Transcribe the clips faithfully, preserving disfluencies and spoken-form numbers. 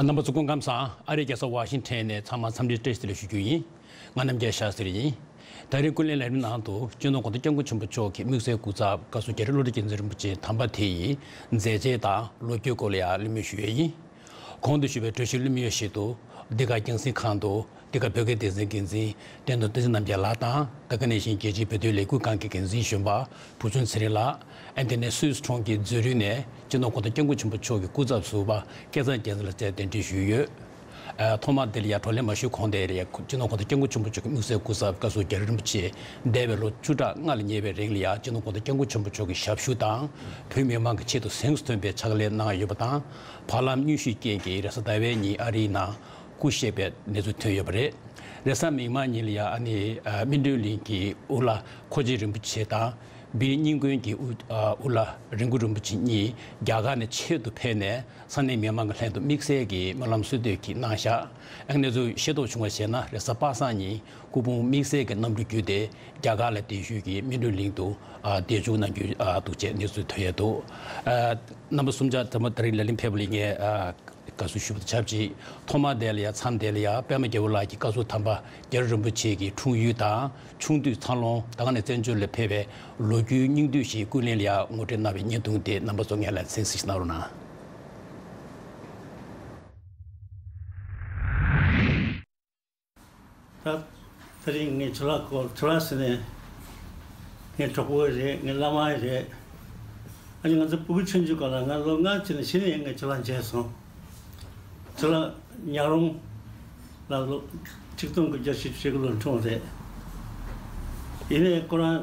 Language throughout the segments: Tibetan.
རྣམ་པ་ཚོ་སྐུ་ཁམས་བཟང་། ཨ་རིའི་རྒྱལ་ས་ཝ་ཤིང་ཊོན་ནས་ཚང་མ་འཚམས་འདྲི་བཀྲ་ཤིས་བདེ་ལེགས་ཞུ་རྒྱུ་ཡིན། ང་རྣམ་རྒྱལ་ཤཱ་སྟྲི་ཡིན། ད་རིང་ཀུན་གླེང་ལས་རིམ་ནང་དུ་སྤྱི་ནོར་གོང་ས་སྐྱབས་མགོན་ཆེན་པོ་མཆོག་གི་དམིགས་བསལ་སྐུ་ཚབ་བཀའ་ཟུར་རྒྱ་རི་བློ་གྲོས་རྒྱལ་མཚན་རིན་པོ་ཆེ་དམ་པ་དེ་ཡི་མཛད་རྗེས་དང་ལོ་རྒྱུས་སྐོར་ལ་ཡང་གླེང་མོལ་ཞུ་ཡས་ཡིན། གོང་དུ་ཞུས་པའི་གྲོས་ཆོད་གླེང་མོལ་ཞིག་ཏུ། འདི་ག་རྒྱང་སྲིང་ཁང་དུ། འདི་ག་བོད་སྐད་སྡེ་ཚན་འགན་འཛིན་བསྟན་རྡོར་བསྟན་འཛིན་རྣམ་རྒྱལ་ལགས་དང་། ད་ག་ནང་བཞིན་རྒྱལ་སྤྱིའི་བོད་དོན་ལས་འགུལ་ཁང་གི་འགན་འཛིན་གཞོན་པ་བུ་ཆུང་ཚེ་རིང་ལགས། ཨ་དེ་ནས་སུད་སི་གྲོང་ཁྱེར་ཛུ་རིག་ནས་སྤྱི་ནོར་གོང་ས་སྐྱབས་མགོན་ཆེན་པོ་མཆོག་གི་སྐུ་ཚབ་ཟུར་པ་སྐལ་བཟང་རྒྱལ་མཚན་ལགས་བཅས་གདན་འདྲེན་ཞུས་ཡོད། ཨ། ཐོག་མར་དེ་ལ་ཡང་བགྲོ་གླེང་མ་ཞུས་གོང་དེ་ལ་ཡང་སྤྱི་ནོར་གོང་ས་སྐྱབས་མགོན་ཆེན་པོ་མཆོག་གི་དམིགས་བསལ་སྐུ་ཚབ་བཀའ་ཟུར་རྒྱ་རི་རིན་པོ་ཆེ་འདས་པའི་ལོ་བཅུ་ཕྲག་ལྔ་ལ་ཉེ་བའི་རིང་ལ་ཡང་སྤྱི་ནོར་གོང་ས་སྐྱབས་མགོན་ཆེན་པོ་མཆོག་གི་ཞབས་ཞུ་དང་། བོད་མི་མང་གི་ཆེད་དུ་གཟེངས་སུ་ཐོན་པའི་ཕྱག་ལས་གནང་ཡོད་པ་དང་། བར་ལམ་མྱུལ་ཞིབ་རྐྱེན་གྱིས་རེས་གཟའ་ཟླ་བའི་ཉིན་ཨ་རིའི་ནང་སྐུ་གཤེགས་པའི་གནས་ཚུལ་ཐོན་ཡོད་པ་རེད། རེས་གཟའ་མིག་དམར་ཉིན་ལ་ཡང་ཨ་ནི། ཨ། སྨིན་གྲོལ་གླིང་གི་དབུ་བླ་ཁོ་ཆེན་རིན་པོ་ཆེ་དང་། བིར་རྙིང་དགོན་གྱི་དབུ། ཨ། དབུ་བླ་རིན་པོ་རིན་པོ་ཆེ་གཉིས་རྒྱ་གར་ནས་ཆེད་དུ་ཕེབས་ནས། ས་གནས་མི་མང་གི་ལྷན་དུ་དམིགས་བསལ་གྱི་སྨོན་ལམ་གསོལ་འདེབས་ཀྱིས་གནང་བཞག་ཨ་ནི་གནས་ཚུལ་ཤེས་རྟོགས་བྱུང་བ་བྱས་ན། རེས་གཟའ་པ་སངས་ཉིན་སྐུ་ཕུང་དམིགས་བསལ་གྱི་གནམ་གྲུ་བརྒྱུད་དེ་རྒྱ་གར་ལ་གདན་ཞུས་ཀྱིས་སྨིན་གྲོལ་གླིང་དུ། ཨ། གདན་འཇོག་གནང་རྒྱུ། ཨ། འདུག་ཅེས་གནས་ཚུལ་ཐོན་ཡོད་འདུག་ཨ། རྣམ་པ་གསུམ་ཆ་ཚང་མ་ད་རིང་ལས་རིམ་ཕེབས་པ་ལ་ངས། ཨ། དགའ་བསུ་ཞུ་བ་དང་ཆབས་ཅིག་ཐོག་མར་དེ་ལ་ཡང་མཚམས་དེ་ལ་ཡང་པདྨ་རྒྱལ་པོ་ལགས་ཀྱིས་བཀའ་ཟུར་དམ་པ་རྒྱ་རི་རིན་པོ་ཆེ་གི་འཁྲུངས་ཡུལ་དང་། ཆུང་དུས་འཚར་ལོངས། ད་ག་ནས་བཙན་བྱོལ་ལ་ཕེབས་པའི་ལོ་རྒྱུས་སྙིང་བསྡུས་ཤིག་ཀུན་གླེང་ལ་ཡང་ངོ་སྤྲོད་གནང་བའི་བརྙན་ཐུང་དེ་རྣམ་པ་ཚོ་སྔོན་ལ་གསན་གཟིགས་གནང་རོགས་གནང་། ད། དེ་རིང་ངས་ཇོ་ལགས་སྐོར། ཇོ་ལགས་ཟེར་ནས་ངའི་གྲོགས་པོ་རེད། ངའི་བླ་མ་རེད། ཨ་ནི་ང་ཚོ་ཕྲུ་གུ་ཆུང་ཆུང་སྐབས་ལ། ང་ལོ་ལྔ་ཅིག་ནས་གཞི་ནས་ངས་ཇོ་ལགས་མཇལ་སོང་། ཇོ་ལགས་ཉག་རོང་ལ་ལོ་ཆིག་སྟོང་དགུ་བརྒྱ་བཞི་བཅུ་ཞེ་དགུ་ལོར་འཁྲུངས་པ་རེད། ཡིན་ནའི་ཁོ་རང་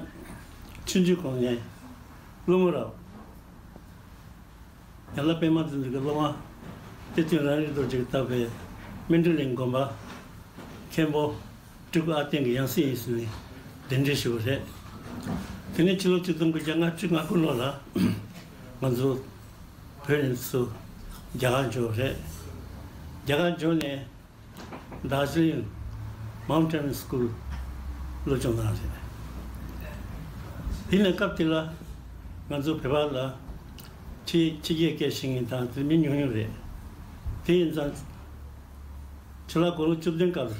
ཆུང་ཆུང་སྒང་ནས་སློབ་མ་ར། ཡན་ལག་པདྨ་འཛིན་གྲྭའི་སློབ་མ། གཏེར་སྟོན་རང་རིག་རྡོ་རྗེས་བཏབ་པའི་སྨིན་གྲོལ་གླིང་དགོན་པ་མཁན་པོ་སྤྲུལ་སྐུ་ཨ་བརྟན་གྱི་ཡང་སྲིད་ཡིན་ཟེར་ནས་གདན་འདྲེན་ཞུས་པ་རེད། དེ་ནས་ཕྱི་ལོ་ཆིག་སྟོང་དགུ་བརྒྱ་ལྔ་བཅུ་ང་དགུ་ལོ་ལ་ང་ཚོ་བོད་ནས་ཚུར་རྒྱ་གར་འབྱོར་བ་རེད། རྒྱ་གར་འབྱོར་ནས། དར་ཇི་ལིང་མའུན་ཊེན་སི་ཀུལ་སློབ་སྦྱོང་གནང་རེད། དེ་ནས་སྐབས་དེ་ལ་ང་ཚོ་བོད་པ་ལ་ཕྱི་ཕྱི་རྒྱལ་སྐད་ཤེས་མཁན་དང་དེ་མི་ཉུང་ཉུང་རེད། དེ་ཡིན་ཙང་ཇོ་ལགས་དགུང་ལོ་བཅུ་བདུན་སྐབས་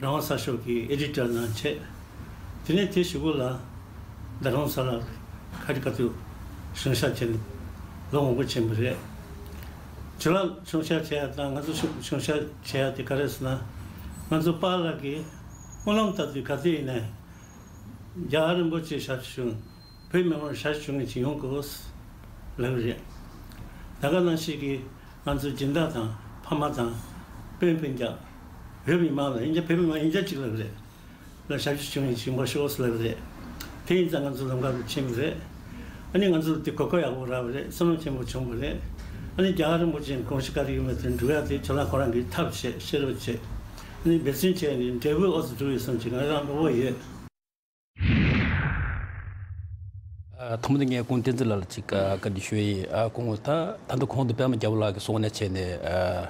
རང་དབང་གསར་ཤོག་གི་ཨེ་ཌི་ཊར་གནང་བྱས། དེ་ནས་དེ་གཞུག་གུ་ལ་ཟླ་སྒྲོན་ས་ལ་ཁ་ཅིག་ཁ་ཐུག་གཞུང་ཞབས་བྱས་ནས་ལོ་མང་པོ་ཕྱིན་པ་རེད། ཇོ་ལགས་གཞུང་ཞབས་བྱས་ཡ་དང་ང་ཚོ་གཞུང་ཞབས་བྱས་ཡ་དེ་ག་རེ་ཟེར་ན། ང་ཚོ་པཱ་ལགས་ཀྱིས་སྨོན་ལམ་བཏབ་དུས་ག་དུས་ཡིན་ནའི་རྒྱལ་བ་རིན་པོ་ཆེ་ཞབས་ཞུ་བྱུང་། བོད་མི་མང་ཞབས་ཞུ་མཁན་ཅིག་ཡོང་དགོས་ལབ་རེད། ད་ག་ནང་བཞིན་གྱི་ང་ཚོ་སྦྱིན་བདག་དང་ཕ་མ་དང་སྤུན་སྤུན་ཀྱག་བོད་མི་མང་ལ་ཡིན་གྱི་བོད་མི་མང་ཡིན་གྱི་གཅིག་ལབ་རེད། ལ་ཞབས་ཞུ་བྱུང་ཡིན་ཅིག་མ་ཤོག་ལབ་རེད། དེ་ཡིན་ཙང་ང་ཚོ་ལམ་ཁ་རུ་ཕྱིན་པ་རེད། ཨ་ནི་ང་ཚོ་དེ་གོ་སྐབས་ཡག་པོ་རག་པ་རེད། བསམ་བློ་ཆེན་པོ་བྱུང་བ་རེད། ཨ་ནི་རྒྱལ་བ་རིན་པོ་ཆེའི་དགོངས་གཞི་ག་རེ་ཡོད་མེད་དེ་འགྲུབ་ཡ་དེ་ཇོ་ལགས་ཁོ་རང་གིས་ཐབས་བྱས་ཤེས་རབ་བྱས། ཨ་ནི་འབད་བརྩོན་བྱས་ནས་འབྲས་བུ་ཨོ་ཙི་འགྲུབ་ཡོད་བསམ་གྱི་ང་རང་དགའ་པོ་ཡོད། ཨ། ཐོག་མ་དེ་ངས་སྐུ་ངོ་བསྟན་འཛིན་ལགས་ལ་ཅིག་ཨ། བཀའ་འདྲི་ཞུ་ཡི། ཨ། སྐུ་ངོ། ད་ད་ལྟ་གོང་དུ་པདྨ་རྒྱལ་པོ་ལགས་ཀྱིས་གསུངས་ནས་བྱས་ནས། ཨ།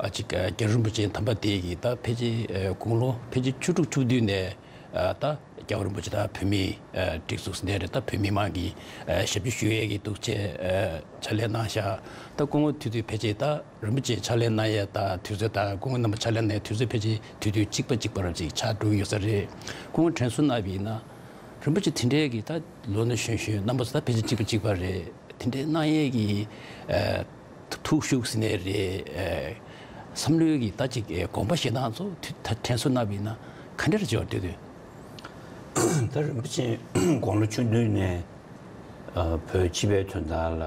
ཨ། ཅིག་ཨ། རྒྱལ་བ་རིན་པོ་ཆེ་དམ་པ་དེ་གིས་ད་ཕལ་ཆེར་ཨ། དགུང་ལོ་ཕལ་ཆེར་བཅུ་དྲུག་བཅུ་བདུན་ནས། ཨ། ད་རྒྱལ་བ་རིན་པོ་ཆེ་ད་བོད་མིའི་ཨ། སྒྲིག་འཛུགས་ཟེར་ནས་རེད། ད་བོད་མི་མང་གི་ཨ། ཞབས་ཞུ་ཞུ་ཡས་ཀྱི་འདུག་ཅེས་ཨ། ཕྱག་ལས་གནང་བཞག་ད་སྐུ་ངོ་དེ་དུས་ཕལ་ཆེར་ད་རིན་པོ་ཆེ་ཕྱག་ལས་གནང་ཡས་དང་དུས་ཚོད་དང་སྐུ་ངོ་རྣམ་པ་ཕྱག་ལས་གནང་ཡས་དུས་ཚོད་ཕལ་ཆེར་དུས་དུས་གཅིག་པ་གཅིག་པ་རབ་ཅིག་ཆགས་འགྲོ་གི་ཡོད་ས་རེད། སྐུ་ངོ་དྲན་གསོ་གནང་བ་ཡིན་ན། རིན་པོ་ཆེ་དེ་འདྲའི་གི་ད་ལོ་ན་གཞོན་གཞོན་རྣམ་པ་ཚོ་ད་ཕལ་ཆེར་གཅིག་པ་གཅིག་པ་རེད། དེ་འདྲའི་གནང་ཡས་ཀྱི་ཨ། ཐུགས་ཤུགས་ཟེར་ནའི་རེད། ཨ། བསམ་བློའི་གི་ད་ཅིག་ཨ། དགོངས་པ་བཞེས་སྟངས་ཚོ་དུས་ད་དྲན་གསོ་གནང་བ་ཡིན་ན་ག་འདྲ་རེད་བྱས་པ་འདུག་དུས། ད་རིན་པོ་ཆེ་དགུང་ལོ་ཆུང་དུས་ནས་ཨ། བོད་སྤྱི་པའི་དོན་དག་ལ་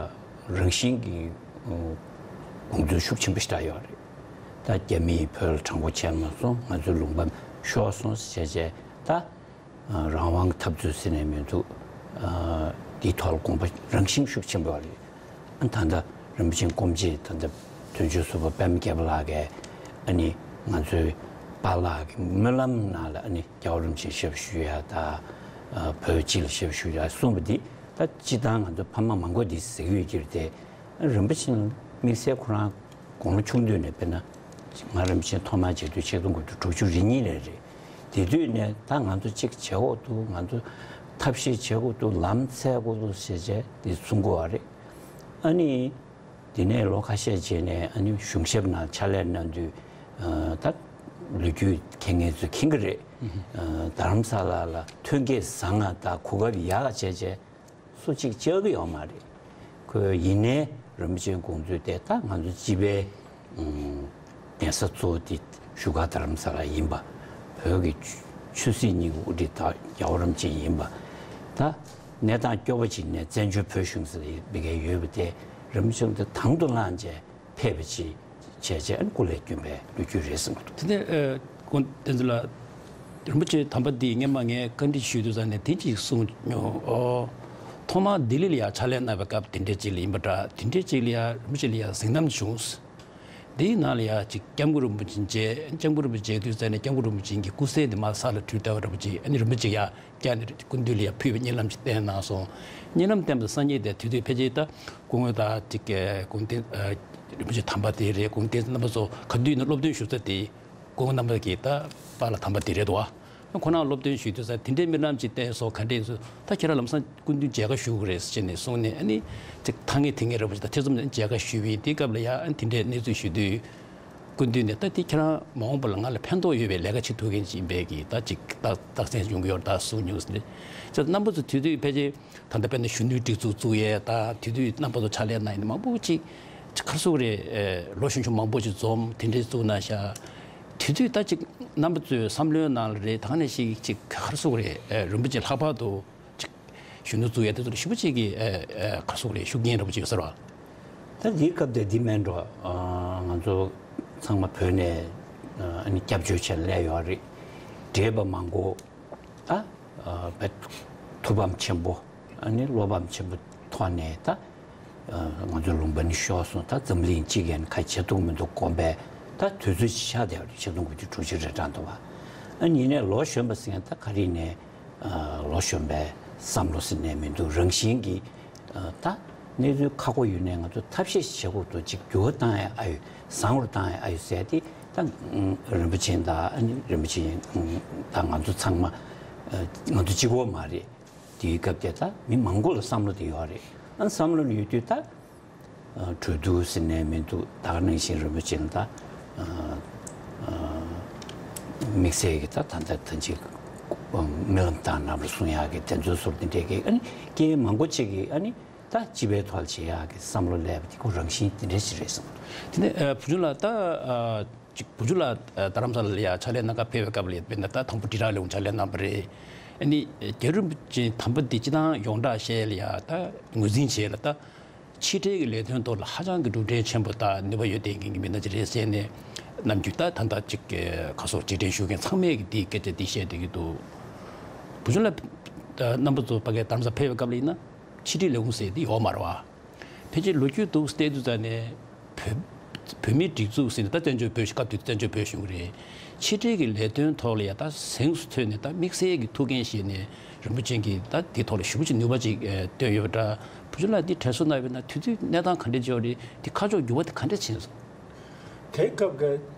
རང་བཞིན་གྱིས་ཨ། དགོངས་ཚུལ་ཤུགས་ཆེན་པོ་ཞིག་བཞག་ཡོད་རེད། ད་རྒྱ་མིས་བོད་ལ་དྲང་པོ་བྱས་མ་སོང་། ང་ཚོའི་ལུང་པ་ཤོར་སོང་ཟེར་བྱས་བྱས་ད། ཨ། རང་དབང་གི་འཐབ་རྩོད་ཟེར་ནས་མི་འདུག་ཨ། འདིའི་ཐོག་ལ་དགོངས་པ་རང་བཞིན་ཤུགས་ཆེན་པོ་རེད། ཨ། ད་ལྟ་རིན་པོ་ཆེ་སྐུ་མཆེད་ད་ལྟ་དོན་གཅོད་ཟུར་པ་པདྨ་རྒྱལ་པོ་ལགས་ཀྱིས་ཨ་ནི་ང་ཚོའི་པཱ་ལགས་ཀྱི་སྨོན་ལམ་ནང་ལ་ཨ་ནི་རྒྱལ་བ་རིན་པོ་ཆེ་ཞབས་ཞུ་ཡ་དང་། ཨ། བོད་སྤྱི་ལ་ཞབས་ཞུ་ཡ་གསུངས་པ་འདི་ད་སྤྱིར་བཏང་ང་ཚོ་ཕ་མ་མང་པོ་འདི་ཟེར་གྱི་ཡོད་ཀྱི་རེད་དེ། ཨ། རིན་པོ་ཆེ་དམིགས་བསལ་ཁོ་རང་དགུང་ལོ་ཆུང་དུས་ནས་དཔེར་ན་ང་རིན་པོ་ཆེ་ཐོག་མར་མཇལ་དུས་ཆིག་སྟོང་དགུ་བརྒྱ་དྲུག་ཅུ་རེ་གཉིས་ལ་རེད། དེ་དུས་ནས་ད་ང་ཚོ་གཅིག་བྱེད་དགོས་འདུག་ང་ཚོ་ཐབས་ཤེས་བྱེད་དགོས་འདུག་ལམ་འཚོལ་དགོས་འདུག་ཞེས་བྱས་འདི་གསུང་གི་ཡོད་རེད། ཨ་ནི་ དེ་ནས་ལོ་ཁ་ཤས་རྗེས་ནས་ཨ་ནི་གཞུང་ཞབས་ནང་ཕྱག་ལས་གནང་དུས། ཨ། ད་ལོ་རྒྱུས་མཁྱེན་མཁན་ཚོས་མཁྱེན་གྱི་རེད། ཨ། རྡ་རམ་ས་ལ་ལ་ཐོན་སྐྱེད་བཟང་ང་དང་གོ་སྐབས་ཡག་བྱས་བྱས་སུ་གཅིག་བཅར་གྱི་ཡོད་མ་རེད། ཁོས་ཡིན་ནའི་རིན་པོ་ཆེའི་དགོངས་ཚུལ་དེ་ད་ང་ཚོ་སྤྱི་པའི། ཨ། གདན་ས་གཙོ་བོ་དེ་བཞུགས་སྒར་རྡ་རམ་ས་ལ་ཡིན་པ། བོད་ཀྱི་ཆོས་ཆོས་སྲིད་གཉིས་ཀྱི་དབུ་ཁྲིད་ད་རྒྱལ་བ་རིན་པོ་ཆེ་ཡིན་པ། ད་གནས་སྟངས་སྐྱོ་པོ་ཅིག་ནས་བཙན་བྱོལ་བོད་གཞུང་ཟེར་ཡ་ཡོད་པ་དེ་རིན་པོ་ཆེ་དེ་དང་དུ་བླངས་བྱས་ཕེབས་པ་ཅིག་བྱས་བྱས་ཨ་ནི་སྐུ་ལས་བསྐྱོན་པའི་ལོ་རྒྱུས་རེད་གསུངས་འདུག། དེ་ནས་ཨ་སྐུ་ངོ་བསྟན་འཛིན་ལགས། རིན་པོ་ཆེ་དམ་པ་འདིས་སྔས་མ་ངས་བཀའ་འདྲི་ཞུས་དུས་ཙང་ནས་དེ་གཅིག་གསུངས་མྱོང་། ཨོ། ཐོག་མར་ལྡི་ལི་ལ་ཡ་ཕྱག་ལས་གནང་བའི་སྐབས་དེ་འདྲས་ཅིག་ལ་ཡིན་པ་འདྲ། དེ་འདྲས་ཅིག་ལ་ཡ་རིན་པོ་ཆེ་ལ་ཡ་གཟིགས་རྣམ་བྱུང་། དེའི་ནང་ལ་ཡ་ཅིག་སྐྱབས་མགོན་རིན་པོ་ཆེ་མཇལ། སྐྱབས་མགོན་རིན་པོ་ཆེ་མཇལ་དུས་ཙང་ནས་སྐྱབས་མགོན་རིན་པོ་ཆེ་གི་སྐུ་སྲས་དེ་མར་ས་ལ་དྲུད་བསྡད་པ་འདྲ་པོ་ཅིག། ཨ་ནི་རིན་པོ་ཆེ་ཡ་བསྐྱལ་ནས་སྐུ་མདུན་ལ་ཡ་ཕུལ་བའི་བརྙན་ལམ་ཅིག་བསྟན་གནང་སོང་། བརྙན་ལམ་བསྟན་པ་དང་སང་ཉིན་དེ་དུས་དུས་ཕལ་ཆེར་ད་སྐུ་ངོ་དང་ཅིག་སྐུ་ངོ་བསྟན། ཨ། རིན་པོ་ཆེ་དམ་པ་དེ་རེད། སྐུ་ངོ་བསྟན་འཛིན་རྣམ་པ་ཚོ་ག་དུས་ནས་སློབ་སྟོན་ཞུ་ས་དེ་སྐུ་ངོ་རྣམ་པ་གི་ད་པཱ་ལགས་དམ་པ་དེ་རེད་དོ། ཁོ་རང་སློབ་སྟོན་ཞུ་དུས་ཙང་དེ་འདྲའི་རྨི་ལམ་ཅིག་བསྟན་སོང་། ག་འདྲས་སོང་། ད་ཁྱེད་རང་ལམ་སང་སྐུ་མདུན་མཇལ་ཁ་ཞུ་དགོས་རེད་ཟེར་ནས་གསུངས་ནས། ཨ་ནི་ཅིག་ཐ་སྙད་དེ་སྔའི་རིན་པོ་ཆེ་དང་ཐེ་ཚོམ་ནས་མཇལ་ཁ་ཞུས་པ་ཡིན། དེའི་སྐབས་ལ་ཡ་ཨ་ནི་དེ་འདྲའི་གནས་ཚུལ་ཞུ་དུས་སྐུ་མདུན་ནས་ད་དེ་ཁྱེད་རང་མ་འོངས་པ་ལ་ང་ལ་ཕན་ཐོགས་ཡོད་པའི་ལས་ཀ་བྱེད་ཐུབ་མཁན་ཅིག་ཡིན་པའི་གི་ད་ཅིག་རྟགས་རྟགས་མཚན་ཡོང་གི་ཡོད་རེད་ད་གསུངས་མྱོང་ཟེར་ནས། ཅིག་རྣམ་པ་ཚོ་དུས་དུས་ཕལ་ཆེར་ད་ལྟ་དཔེར་ན་གཞོན་ནུའི་སྒྲིག་འཛུགས་བཙུགས་ཡས་དང་དུས་དུས་རྣམ་པ་ཚོ་ཕྱག་ལས་གནང་ཡས་མང་པོ་ཅིག་ཅིག་ག་རེ་ཟེར་དགོས་རེད། ཨེ། ལོ་གཞོན་གཞོན་མང་པོ་ཅིག་འཛོམས་དེ་འདྲའི་བཙུགས་གནང་ཤག། དེ་དུས་ད་ཅིག་རྣམ་པ་ཚོའི་བསམ་བློའི་ནང་ལ་རེད། ད་ག་ནང་བཞིན་ཅིག་ག་རེ་ཟེར་དགོས་རེད། ཨེ། རིན་པོ་ཆེ་ལྷག་པར་དུ་ཅིག་གཞོན་ནུ་བཙུགས་ཡས་དེ་ཚོ་ལ་ཞེ་པོ་ཅིག་གི། ཨེ། ཨེ། ག་རེ་ཟེར་དགོས་རེད། ཤུགས་རྐྱེན་འདྲ་པོ་ཅིག་ཡོད་ས་རེད་པ། ད་འདིའི་སྐབས་དེ་འདི་མིན་འགྲོ། ཨ། ང་ཚོ་ཚང་མ་བོད་ནས། ཨ། ཨ་ནི་སྐྱབས་བཅོལ་བྱས་སླེབས་ཡོད་རེད། བགྲེས་པ་མང་པོ། ད། ཨ། བས་ཐུགས་ཕམ་ཆེན་པོ། ཨ་ནི་བློ་ཕམ་ཆེན་པོ་ཐོག་ནས་ད། ཨ། ང་ཚོའི་ལུང་པ་ནས་ཤོར་སོང་། ད་འཛམ་གླིང་སྤྱི་ཡོངས་ཁ་བྱེད་ཐུབ་མི་འདུག་དགོངས་པའི་ད་དུས་ཚོད་ཆགས་བསྡད་པ་རེད། ཆིག་སྟོང་དགུ་བརྒྱ་དྲུག་ཅུ་རེ་གྲངས་འདུག་པ། ཨ་ནི་ཡིན་ནའི་ལོ་གཞོན་པ་ཟེར་མཁན་ད་ག་རེ་ནས། ཨ། ལོ་གཞོན་པའི་བསམ་བློ་ཟེར་ནས་མི་འདུག། རང་བཞིན་གྱིས། ཨ། ད་གནས་ཚུལ་ཁག་པོ་ཡོད་ནའི་ང་ཚོ་ཐབས་ཤེས་བྱེད་དགོས་འདུག། ཅིག་འགྱུར་བ་བཏང་ཡ་ཨ་ཡོད། བཟང་བོར་བཏང་ཡ་ཨ་ཡོད་ཟེར་དེ་ད། ཨ། རིན་པོ་ཆེ་དང་ཨ་ནི་རིན་པོ་ཆེ་དང་ང་ཚོ་ཚང་མ། ཨ། ང་ཚོ་གཅིག་པོ་མ་རེད། དེའི་སྐབས་དེ་ད་མི་མང་པོ་ལ་བསམ་བློ་དེ་ཡོད་རེད། ཨ། བསམ་བློ་ཡོད་དུས་ད། ཨ། གྲོས་བསྡུར་ཟེར་ནས་མི་འདུག། ད་ག་ནང་བཞིན་རིན་པོ་ཆེ་ལ་ད། ཨ། ཨ། དམིགས་བསལ་གྱི་ད་ད་ལྟ་ད་ཅིག་རྨི་ལམ་དང་རྣམ་པར་གསུང་ཡག་གི་དེ་ཚོའི་ཟུར་དེ་འདྲས་ཀྱི་ཨ་ནི་སྐད་མང་པོ་ཅིག་གིས་ཨ་ནི་ད་སྤྱི་པའི་ཐོག་ལ་བྱེད་ཡག་གི་བསམ་བློ་སླེབས་པ་དེ་ཁོ་རང་བཞིན་དེ་འདྲས་ཞིག་རེད་བསམ། དེ་ནས། ཨ། བུ་ཆུང་ལགས་ད། ཨ། ཅིག་བུ་ཆུང་ལགས། ཨ། རྡ་རམ་ས་ལ་ལ་ཡ་ཕྱག་ལས་གནང་ག་ཕེབས་པའི་སྐབས་ལ་ཡ་དཔེར་ན་ད་དང་པོ་དྲིལ་བསྒྲགས་ལས་ཁུངས་ཕྱག་ལས་གནང་བ་རེད། ཨ་ནི་རྒྱལ་བ་རིན་པོ་ཆེ་དམ་པ་འདི་སྤྱི་བཏང་ཡོངས་གྲགས་བཤད་ལ་ཡ་ད་ངོས་འཛིན་བྱས་ལ་ད། ཕྱི་དྲིལ་གྱི་ལས་དོན་ཐོག་ལ་ཧ་ཅང་གི་གྲུབ་འབྲས་ཆེན་པོ་དང་ནུས་པ་ཡོད་བསྡད་མཁན་གྱི་མི་སྣ་ཅིག་རེད་ཟེར་ནས་ནམ་རྒྱུན་ད་ད་ལྟ་ཅིག་གི་ཁ་སོགས་ཕྱི་དྲིལ་ཞུ་མཁན་ཚང་མས་ཀྱི་འདིའི་སྐད་ཆ་འདི་བཤད་བསྡད་ཀྱི་འདུག། བུ་ཆུང་ལགས། ད་རྣམ་པ་ཚོ་ཕ་གིར་རྡ་རམ་ས་ཕེབས་པའི་སྐབས་ལ་ཡིན་ན་ཕྱི་དྲིལ་ལས་ཁུངས་ཟེར་འདི་ཡོད་མ་རེད་པ། ཕལ་ཆེར་ལོ་རྒྱུས་འདུག་བལྟས་དུས་ཙང་ནས་བོད་བོད་མིའི་སྒྲིག་འཛུགས་ཟེར་ནས་ད་བཙན་བྱོལ་བོད་གཞུང་། སྐབས་དེ་དུས་བཙན་བྱོལ་བོད་གཞུང་རེད། ཕྱི་དྲིལ་གྱི་ལས་དོན་ཐོག་ལ་ཡ་ད་གཟེངས་སུ་ཐོན་ནས་ད་དམིགས་བསལ་གྱི་ཐུགས་འགན་བཞེས་ནས་རིན་པོ་ཆེ་གིས་ད་འདི་ཐོག་ལ་ཞེ་པོ་ཅིག་ནུས་པ་ཅིག་ཨེ་བཏོན་ཡོད་པ་འདྲ། བུ་ཆུང་ལགས་འདི་དྲན་གསོ་གནང་བ་ཡིན་ན་དུས་ཚོད་གནས་སྟངས་ག་འདྲ་ཅིག་ཡོད་རེད། འདི་ཁ་ཕྱོགས་འགྱུར་བ་དེ་ག་འདྲ་ཕྱིན་སོང་། དེ་སྐབས་ཀྱི་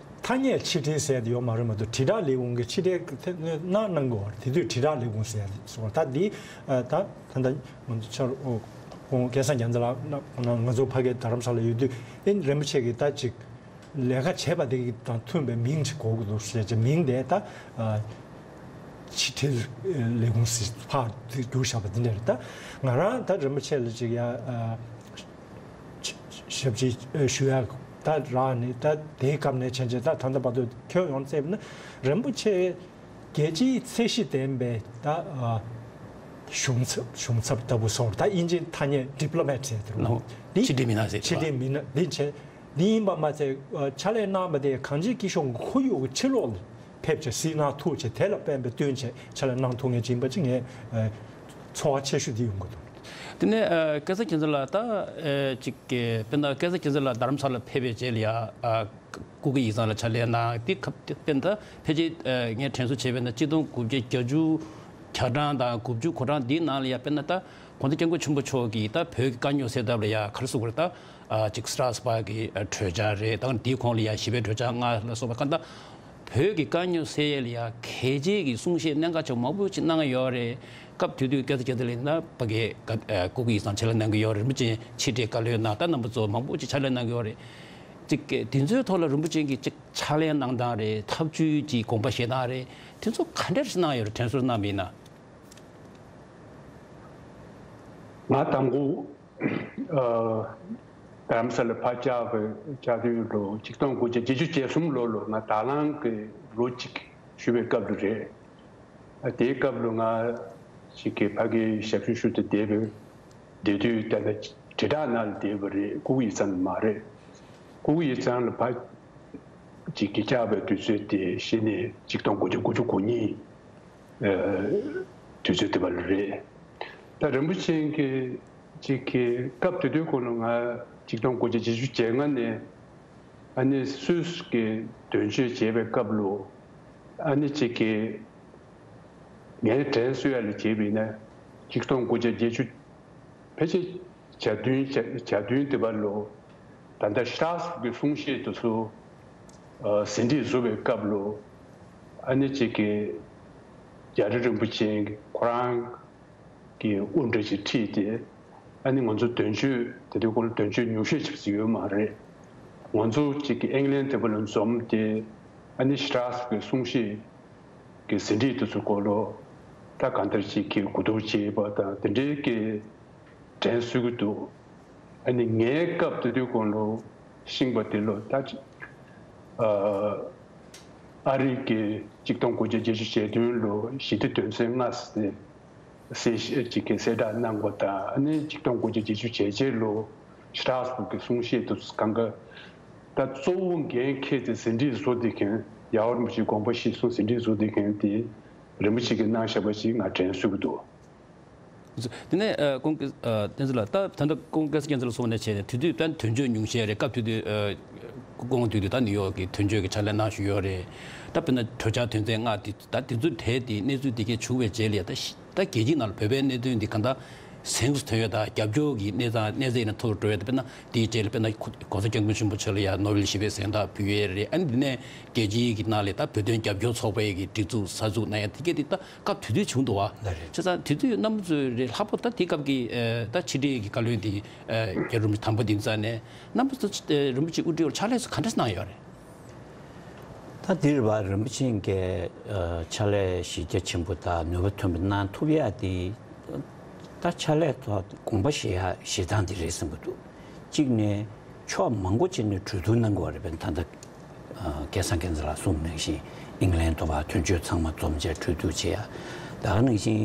ཐ་སྙད་ཕྱི་དྲིལ་ཟེར་དེ་ཡོད་མ་རེད་མ་གཏོགས་དྲིལ་བསྒྲགས་ལས་ཁུངས་ཀྱི་ཕྱི་དྲིལ་དེ་གནང་གནང་གི་ཡོད་རེད། དེ་དུས་དྲིལ་བསྒྲགས་ལས་ཁུངས་ཟེར་སོང་། ད་འདི་ཨ་ད་ད་ལྟ་ང་ཚོ་ཕྱག་ཁོང་སྐལ་བཟང་རྒྱལ་མཚན་ལགས་ང་ཚོ་ཕ་གི་རྡ་རམ་ས་ལ་ཡོད་དུས་ཨེ་རིན་པོ་ཆེ་གིས་ད་ཅིག་ལས་ཀ་བྱས་པ་དེ་གི་དང་མཐུན་པའི་མིང་ཅིག་དགོས་ཀྱི་འདུག་ཟེར་བྱས་མིང་དེ་ད་ཨ་ཕྱི་དྲིལ་ལས་ཁུངས་ཟེར་ཕར་དེ་བསྒྱུར་བཞག་པ་དེ་འདྲ་རེད། ད་ང་རང་ད་རིན་པོ་ཆེ་ལ་ཅིག་ཡ་ཨ། ཞབས་ཕྱི་ཞུ་ཡག་ད་རག་ནས་ད་དེའི་སྐབས་ནས་བྱས་བྱས་ད་ད་ལྟ་བར་དུ་ཁྱོན་ཡོངས་བཙལ་བ་ན་རིན་པོ་ཆེ་རྒྱལ་སྤྱིའི་ཚད་གཞི་ལྡན་པའི་ད་ཨ་གཞུང་ཚབ་གཞུང་ཚབ་ལྟ་བུ་སོགས། ད་དབྱིན་ཇིའི་ཐ་སྙད་ཌི་པི་ལོ་མེ་ཊི་ཟེར་དེ་རེད། ལོ་འདི་ཕྱི་དྲིལ་མི་སྣ་ཟེར་ཕྱི་དྲིལ་མི་སྣ་འདི་བྱས་འདི་ཡིན་པ་མ་ཚད་ཕྱག་ལས་གནང་བ་དེ་གངས་ཅན་སྐྱིད་གཤོངས་ཁོར་ཡུག་གི་ཕྱི་ལོགས་ལ་ཕེབས་བྱས་གཟིགས་གནང་ཐུབ་བྱས་དེ་ལ་དཔལ་འབེབས་བསྟུན་བྱས་ཕྱག་ལས་གནང་ཐུབ་མཁན་ཅིག་ཡིན་པ་ཅིག་ངས་ཚོར་བ་ཆེ་ཤོས་འདི་ཡོང་གི་འདུག། དེ་ནས་ཨ་སྐལ་བཟང་རྒྱལ་མཚན་ལགས། ད་ཨ་ཅིག་གི་དཔེར་ན་སྐལ་བཟང་རྒྱལ་མཚན་ལགས་རྡ་རམ་ས་ལ་ཕེབས་པའི་རྗེས་ལ་ཡ་ཨ་སྐུ་སྒེར་ཡིག་ཚང་ལ་ཕྱག་ལས་གནང་། དེ་སྐབས་དེ་དཔེར་ན་ད་ཕལ་ཆེར་ཨ་ངས་དྲན་གསོ་བྱས་པ་ཡིན་ན་གཅིག་སྟོང་དགུ་བརྒྱ་བརྒྱད་ཅུ་གྱ་གྲངས་དང་དགུ་བཅུ་གོ་གྲངས་འདིའི་ནང་ལ་ཡ་དཔེར་ན་ད་༸གོང་ས་༸སྐྱབས་མགོན་ཆེན་པོ་མཆོག་གིས་ད་བོད་ཀྱི་དཀའ་རྙོག་སེལ་ཐབས་ལ་ཡ་ག་རེ་ཟེར་དགོས་རེད། ད་ཨ་ཅིག་སི་ཊ་ར་སི་བྷག་གི་ཨ་གྲོས་འཆར་རེད། ད་འདིའི་གོང་ལ་ཡ་ཞི་བའི་གྲོས་འཆར་ལྔ་ལ་སོགས་པ་གང་ལྟར། བོད་ཀྱི་དཀའ་རྙོག་སེལ་ཡས་ལ་ཡ་གལ་ཆེའི་གི་གསུང་བཤད་གནད་འགག་ཆེ་བ་མང་པོ་ཅིག་གནང་ཡོད་རེད། སྐབས་དེ་དུས་སྐལ་བཟང་སྐྱབས་མགོན་ལགས་ཡིན་ན་ཕ་གི་ཀ་ཨ་སྐུ་སྒེར་ཡིག་ཚང་ཕྱག་ལས་གནང་གི་ཡོད་རེད། རིན་པོ་ཆེ་ཕྱི་དྲིལ་བཀའ་བློན་གནང་། ད་རྣམ་པ་ཚོ་མང་པོ་ཅིག་ཕྱག་ལས་གནང་གི་ཡོད་རེད། ཅིག་གི་དེ་ཚོའི་ཐོག་ལ་རིན་པོ་ཆེ་གི་ཅིག་ཕྱག་ལས་གནང་སྟངས་རེད། ཐབས་ཇུས་ཀྱི་དགོངས་པ་བཞེས་སྟངས་རེད། དེ་ཚོ་ག་འདྲ་ཞིག་གནང་ཡོད་རེད། དྲན་གསོ་གནང་བ་ཡིན་ན། ང་དང་པོ་ཨ་རྡ་རམ་ས་ལ་ཕར་བཅར་བའི་བཅར་དུས་ལོ་ཆིག་སྟོང་དགུ་བརྒྱ་བརྒྱད་ཅུ་གྱ་གསུམ་ལོ་ལོ་ང་དྭགས་ལམ་གྱི་ལོ་གཅིག་ཞུ་བའི་སྐབས་ལ་རེད། ཨ་དེའི་སྐབས་ལ་ང་ཞིག་གི་ཕ་གིའི་ཞབས་ཞུ་ཞུ་དུ་བསྡད་པའི་བསྡད་དུས་ད་ལྟ་དྲིལ་བསྒྲགས་ནང་ལ་བསྡད་པ་རེད། སྐུ་སྒེར་ཡིག་ཚང་མ་རེད། སྐུ་སྒེར་ཡིག་ཚང་ལ་ཕར་ཅིག་གི་བཅར་བའི་དུས་ཚོད་དེ་གཞི་ནས་ཆིག་སྟོང་དགུ་བརྒྱ་དགུ་བཅུ་གོ་གཉིས་ཨ་དུས་ཚོད་དེ་བ་ལ་རེད། ད་རིན་པོ་ཆེ་གིས་ཅིག་གི་སྐབས་དེ་དུས་ཁོ་ན་ང་ཆིག་སྟོང་དགུ་བརྒྱ་བརྒྱད་ཅུ་གྱ་ལྔ་ནས་ཨ་ནི་སུད་སི་གི་དོན་གཅོད་བྱེད་པའི་སྐབས་ལ་ཨ་ནི་ཅིག་གི་ངའི་དྲན་གསོ་ཡ་ལ་བྱས་པ་ཡིན་ན་ཆིག་སྟོང་དགུ་བརྒྱ་བརྒྱད་ཅུ་ཕལ་ཆེར་གྱ་བདུན་གྱ་གྱ་བདུན་དེ་བ་ལོ། ད་ལྟ་ཤྲཱས་བུག་གི་གསུང་བཤད་དེ་ཚོ་ཨ་ཟིན་བྲིས་བཟོ་བའི་སྐབས་ལོ། ཨ་ནི་གཅིག་གི་རྒྱ་རི་རིན་པོ་ཆེ་ཁོ་རང་གི་དབུ་འདྲ་ཅིག་ཁྲིད་དེ། ཨ་ནི་ང་ཚོ་དོན་གཅོད་དེ་དུས་ཁོང་ལ་དོན་གཅོད་ཉུང་ཤས་ཅིག་ཡོད་མ་རེད། ང་ཚོ་གཅིག་གི་ཨིང་ལན་དེ་བ་ལ་འཛོམས་ཏེ། ཨ་ནི་ཤྲཱས་བུག་གི་གསུང་བཤད་གི་ཟིན་བྲིས་དེ་ཚོ་སྐོར་ལོ། ད་གང་ལྟར་ཅིག་གི་གོ་བསྡུར་བྱས་པ་དང་དེ་འདྲའི་གི་དྲན་གསོ་གི་འདུག་ཨ་ནི་ངའི་སྐབས་དེ་དུས་ཁོང་ལོ་ཤིང་པ་དེ་ལོ་ད་ཅི་ཨ་ཨ་རི་གི་ཆིག་སྟོང་དགུ་བརྒྱ་བརྒྱད་ཅུ་གྱ་བདུན་ལོ་ཞི་བདེ་དོན་ཚན་ལྔ་ཟེར་གསལ་བཤད་ཅིག་གི་གསལ་བསྒྲགས་གནང་པ་དང་། ཨ་ནི་ཆིག་སྟོང་དགུ་བརྒྱ་བརྒྱད་ཅུ་གྱ་བརྒྱད་ལོ་ཤྲཱས་བུག་གི་གསུང་བཤད་དུ་གང་ག་ད་གཙོ་བོ་འགན་འཁྱེར་ཏེ་ཟིན་བྲིས་བཟོ་དེ་མཁན་རྒྱལ་བ་རིན་པོ་ཆེའི་དགོངས་པ་གཞིར་བཟུང་ཟིན་བྲིས་བཟོ་དེ་མཁན་དེ་རིན་པོ་ཆེ་གིས་གནང་བཞག་པ་ཞིག་ང་དྲན་གསོ་གི་འདུག་དེ་ནས་ཨ་ཁོང་གི་ཨ་བསྟན་འཛིན་ལགས། ད་ད་ལྟ་ཁོང་སྐལ་བཟང་སྐྱབས་མགོན་ལགས་གསུངས་ནས་བྱས་ནས་དེ་དུས་ད་དོན་གཅོད་ཉུང་ཤས་རེད། སྐབས་དེ་དུས་ཨ་ཁོང་དེ་དུས་ད་ནིའུ་ཡོག་གི་དོན་གཅོད་ཀྱི་ཕྱག་ལས་གནང་བཞིན་ཡོད་རེད། ད་དཔེར་ན་གྲོས་འཆར་དོན་ཚན་ལྔ་དེ་ད་དེ་ཚོ་གྲས་དེ་གནས་ཚུལ་དེ་གས་བྱུང་བའི་རྗེས་ལ་ཡ་ད་ཤི་ད་རྒྱལ་སྤྱིའི་ནང་ལ་བོད་པའི་གནད་དོན་འདི་གང་ལྟར་གཟེངས་སུ་ཐོན་ཡོད། ད་རྒྱབ་སྐྱོར་གྱི་གནས་སྟངས་གནས་ཚད་ཡིན་ན་མཐོ་རུ་འགྲོ་ཡོད། ད་དཔེར་ན་དེའི་རྗེས་ལ་དཔེར་ན་༸གོང་ས་༸སྐྱབས་མགོན་ཆེན་པོ་མཆོག་ལ་ཡང་ནོ་བེལ་ཞི་བདེའི་གཟེངས་རྟགས་ཕུལ་ཡོད་རེད། ཨ་ནི་འདི་ནས་རྒྱལ་སྤྱིའི་གི་ནང་ལ་ད་བོད་དོན་རྒྱབ་སྐྱོར་ཚོགས་པའི་གི་སྒྲིག་འཛུགས་གསར་འཛུགས་གནང་ཡ་དེ་གས་དེ་ད་སྐབས་དེ་དུས་བྱུང་འདུག་བ། ལགས་རེད། བྱས་ཙང་དེ་དུས་རྣམ་པ་ཚོས་རེད་ལྷག་པར་ད་དེ་སྐབས་ཀྱི་ཨ་ད་ཕྱི་དྲིལ་གྱི་བཀའ་བློན་དེ་ཨ་རྒྱལ་བ་རིན་པོ་ཆེ་དམ་པ་དེ་ཡིན་ཙང་ནས་རྣམ་པ་ཚོ་ཨ་རིན་པོ་ཆེ་དབུ་ཁྲིད་འོག་ཕྱག་ལས་སུ་ག་འདྲ་གནང་ཡོད་རེད། ད་འདིར་བ་རིན་པོ་ཆེ་གིས་ཨ་ཕྱག་ལས་གཞི་རྒྱ་ཆེན་པོ་དང་ནུས་པ་ཐོན་པོ་གནང་ཐུབ་ཡ་དེ་ད་ཕྱག་ལས་ཐོག་དགོངས་པ་བཞེས་ཡ་བཞེས་སྟངས་དེ་རེད་བསམ་གྱི་འདུག་གཅིག་ནས་ཕྱོགས་མང་པོ་ཅིག་ནས་གྲོས་བསྡུར་གནང་དགོས་རེད་པས། ད་ལྟ་ཨ་སྐལ་བཟང་སྐལ་བཟང་ལགས་གསུངས་ནང་བཞིན་ཨིང་ལན་ཐོག་བ་དོན་གཅོད་ཚང་མ་འཛོམས་བྱས་གྲོས་བསྡུར་བྱེད་ཡ། ད་ག་ནང་བཞིན་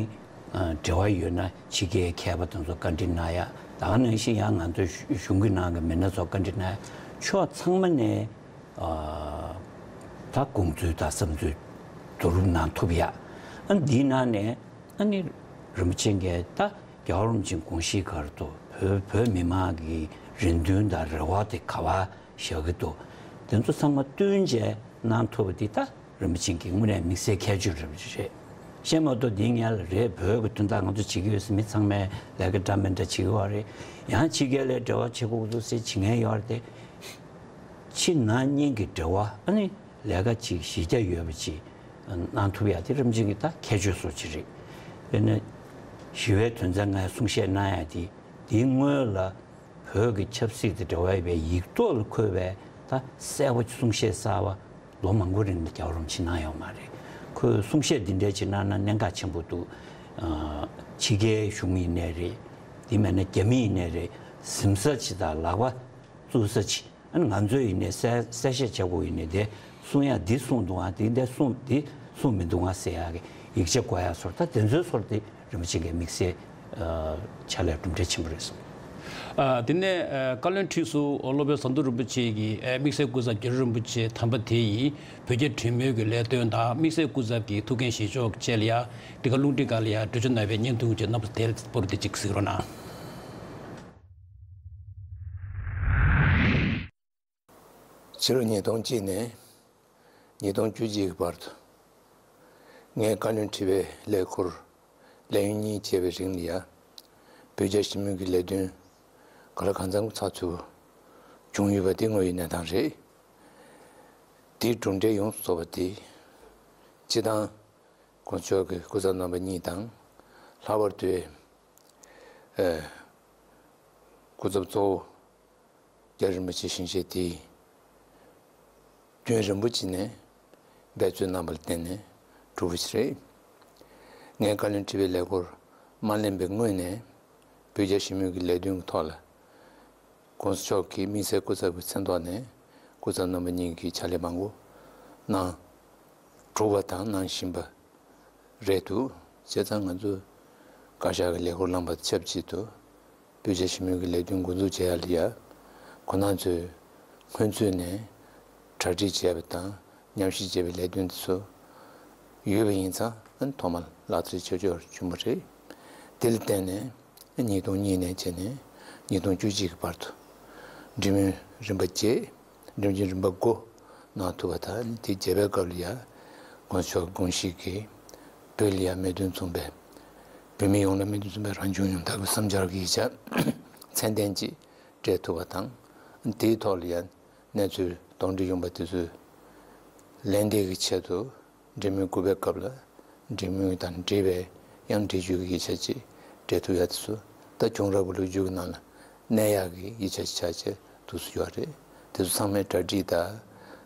ཨ་འབྲེལ་བ་ཡོད་ན་ཕྱི་རྒྱལ་མཁས་པ་དེ་ཚོ་བཀའ་འདྲི་གནང་ཡ། ད་ག་ནང་བཞིན་ཡང་ང་ཚོའི་གཞུང་གི་ནང་གི་མི་སྣ་ཚོ་བཀའ་འདྲི་གནང་ཡ། ཕྱོགས་ཚང་མ་ནས་ཨ་ད་དགོངས་ཚུལ་དང་བསམ་ཚུལ་བསྡུ་རུབ་གནང་ཐུབ་ཡ། ཨ་འདིའི་ནང་ནས་ཨ་ནི་རིན་པོ་ཆེ་གིས་ད་རྒྱལ་བ་རིན་པོ་ཆེའི་དགོངས་གཞིའི་སྒང་དུ་བོད་བོད་མི་མང་གི་རེ་འདུན་དང་རེ་བ་དེ་ག་པར་བཞག་གི་འདུག་དེ་ཚོ་ཚང་མ་བསྟུན་བྱས་གནང་ཐུབ་པ་འདི་ད་རིན་པོ་ཆེ་གི་དངོས་གནས་དམིགས་བསལ་ཁྱད་ཆོས་རེད་པ་རེད། གཞན་མ་གཏོགས་འདི་ངས་ལ་རེད། བོད་ཀྱི་དོན་དག་ང་ཚོ་བྱེད་ཀྱི་ཡོད་ཟེར་མི་ཚང་མས་ལས་ཀ་འདྲ་མི་འདྲ་བྱེད་ཀྱི་ཡོད་རེད། ཡང་ཕྱི་རྒྱལ་ལ་འབྲེལ་བ་བྱེད་དགོས་འདུག་ཟེར་བྱེད་མཁན་ཡོད་རེད་དེ། ཕྱི་ནང་གཉིས་ཀྱི་འབྲེལ་བ་ཨ་ནི་ལས་ཀ་ཅིག་གཞི་རྒྱ་ཡོད་པ་ཅིག་གནང་ཐུབ་ཡ་དེ་རིན་པོ་ཆེ་གི་ད་ཁྱད་ཆོས་སུ་ཅིག་རེད། དཔེར་ན་ཞི་བའི་དོན་ཚན་ལྔའི་གསུང་བཤད་གནང་ཡ་དེ་དེའི་སྔོན་ལ་བོད་ཀྱི་ཆབ་སྲིད་དང་འབྲེལ་བ་ཡོད་པའི་ཡིག་ཐོག་ལ་འཁོད་པའི་ད་གསལ་པོ་གསུང་བཤད་གསར་པ་ལོ་མང་པོ་རིང་ལ་རྒྱལ་བ་རིན་པོ་ཆེས་གནང་ཡོད་མ་རེད། ཁོས་གསུང་བཤད་འདི་འདྲ་ཅིག་གནང་ན་གནད་འགག་ཆེན་པོ་འདུག་ཨ་ཕྱི་རྒྱལ་གཞུང་ཡིན་ནའི་རེད། དེ་མིན་ན་རྒྱ་མི་ཡིན་ནའི་རེད། གཟིམ་ས་ཅིག་དང་ལག་པ་བཙུགས་ས་ཅིག་ཨ་ནི་ང་ཚོས་ཡིན་ནའི་གསལ་གསལ་བཤད་བྱ་དགོས་ཡིན་ནའི་དེ་གསུང་ཡ་འདི་གསུངས་འདུག་ཨ། དེ་འདི་གསུངས་འདི་གསུངས་མི་འདུག་ཨ་ཟེར་ཡ་གི་ཡིག་ཆ་དགོས་ཡ་ཚོར་ད་དེ་ཚོའི་ཚོར་དེ་རིན་པོ་ཆེ་གི་དམིགས་བསལ་ཨ་ཕྱག་ལས་གྲུབ་འབྲས་ཆེན་པོ་རེད་གསུངས། ཨ་དེ་ནས་ཨ་བཀའ་བློན་ཁྲི་ཟུར་སློབ་དཔོན་ཟམ་གདོང་རིན་པོ་ཆེ་གིས་ཨ་དམིགས་བསལ་སྐུ་ཚབ་རྒྱལ་བ་རིན་པོ་ཆེ་དམ་པ་དེ་ཡིས་བོད་རྒྱ་གྲོས་མོལ་གྱི་ལས་དོན་དང་དམིགས་བསལ་སྐུ་ཚབ་ཀྱི་ཐུགས་འགན་བཞེས་ཕྱོགས་བཅས་ལ་ཡ་འདི་ག་རླུང་འཕྲིན་ཁང་ལ་ཡ་འགྲེལ་བརྗོད་གནང་བའི་བརྙན་ཐུང་བཅས་རྣམ་པ་དེར་སྤོར་དེ་གཅིག་གཟིགས་རོགས་གནང་། ཕྱི་ལོ་ཉིས་སྟོང་གཅིག་ནས་ཉིས་སྟོང་བཅུ་གཅིག་གི་བར་དུ་ངས་བཀའ་བློན་ཁྲི་པའི་ལས་ཁུར་ལས་ཡུན་གཉིས་བྱས་པའི་རིང་ལ་ཡ། བོད་རྒྱ་ཞི་མོལ་གྱི་ལས་དོན་ག་ལ་གང་འཚམ་གྱི་ཚགས་ཚུད་བྱུང་ཡོད་པ་དེ་དངོས་ཡོད་གནས་སྟངས་རེད། དེའི་གྲུབ་འབྲས་ཡོངས་སུ་རྫོགས་པ་དེ། སྤྱིར་བཏང་༸གོང་ས་མཆོག་གི་སྐུ་ཚབ་རྣམ་པ་གཉིས་དང་། ལྷག་པར་དུ་ཨེ་སྐུ་ཚབ་གཙོ་བོ་རྒྱ་རིན་པོ་ཆེ་ཞིང་གཤེགས་དེས་རྒྱུན་རིང་པོ་ཅིག་ནས་འབད་རྩོལ་གནང་བ་ལ་བརྟེན་ནས་གྲུབ་པ་ཞིག་རེད། ངས་བཀའ་བློན་ཁྲི་པའི་ལས་འཁོར་མ་ལེན་པའི་སྔོན་ནས་བོད་རྒྱ་ཞི་མོལ་གྱི་ལས་དོན་གྱི་ཐོག་ལ། ༸གོང་ས་མཆོག་གིས་དམིགས་བསལ་སྐུ་ཚབ་ཀྱི་མཚན་ཐོག་ནས་སྐུ་ཚབ་རྣམ་པ་གཉིས་ཀྱི་ཕྱག་ལས་མང་པོ་གནང་གྲུབ་པ་དང་གནང་བཞིན་པ་རེད་འདུག་བྱས་ཙང་ང་ཚོས་བཀའ་ཤག་གི་ལས་འཁོར་བླངས་པ་དང་ཆབས་ཅིག་ཏུ་བོད་རྒྱ་ཞི་མོལ་གྱི་ལས་དོན་འགོ་འཛུགས་བྱེད་ཡ་ལ་ཡ། ཁོང་རྣམ་ཚོས་སྔོན་ཚུད་ནས་གྲ་སྒྲིག་བྱས་པ་དང་ཉམས་ཞིབ་བྱས་པའི་ལས་དོན་དེ་ཚོ་ཡོད་པ་ཡིན་ཙང་ཐོག་མར་ལག་བསྟར་བྱེད་ཆོག་བྱུང་བ་རེད། དེ་ལ་བརྟེན་ནས། ཉིས་སྟོང་གཉིས་ནས་བྱས་ནས་ཉིས་སྟོང་བཅུ་གཅིག་གི་བར་དུ་འབྲེལ་མོལ་རིམ་པ་བརྒྱད། འབྲེལ་མོལ་རིམ་པ་དགུ་གནང་ཐུབ་པ་དང་། དེ་བརྒྱད་པའི་སྐབས་ལ་ཡ་༸གོང་ས་མཆོག་དགོངས་གཞིག་གིས་བོད་ལ་ཡ་མོས་མཐུན་མཚུངས་པའི། བོད་མི་ཡོངས་ལ་མོས་མཐུན་མཚུངས་པའི་རང་སྐྱོང་ཡོང་ཐབས་ཀྱི་བསམ་འཆར་གྱི་ཡིག་ཆ་མཚན་ལྡན་ཅིག་སྤྲད་ཐུབ་པ་དང་། དེའི་ཐོག་ལ་ཡ་གནས་ཚུལ་གདོན་འདྲེ་ཡོང་པ་དེ་ཚོའི་ལན་འདེབས་ཀྱི་ཆེད་དུ། འབྲེལ་མོལ་དགུ་པའི་སྐབས་ལ་འབྲེལ་མོལ་དང་འབྲེལ་བའི་ཡང་འགྲེལ་བརྗོད་ཀྱི་ཡིག་ཆ་ཅིག་སྤྲད་ཐུབ་ཡ་དེ་ཚོ། ད་བྱུང་རབས་ཀྱི་ལོ་རྒྱུས་ཀྱི་ནང་ལ་གནས་ཡག་གི་ཡིག་ཆ་ཆགས་ཆེད་དུ་སུ་ཡོད་རེད། དེ་ཚོ་ཚང་མའི་གྲ་སྒྲིག་དང་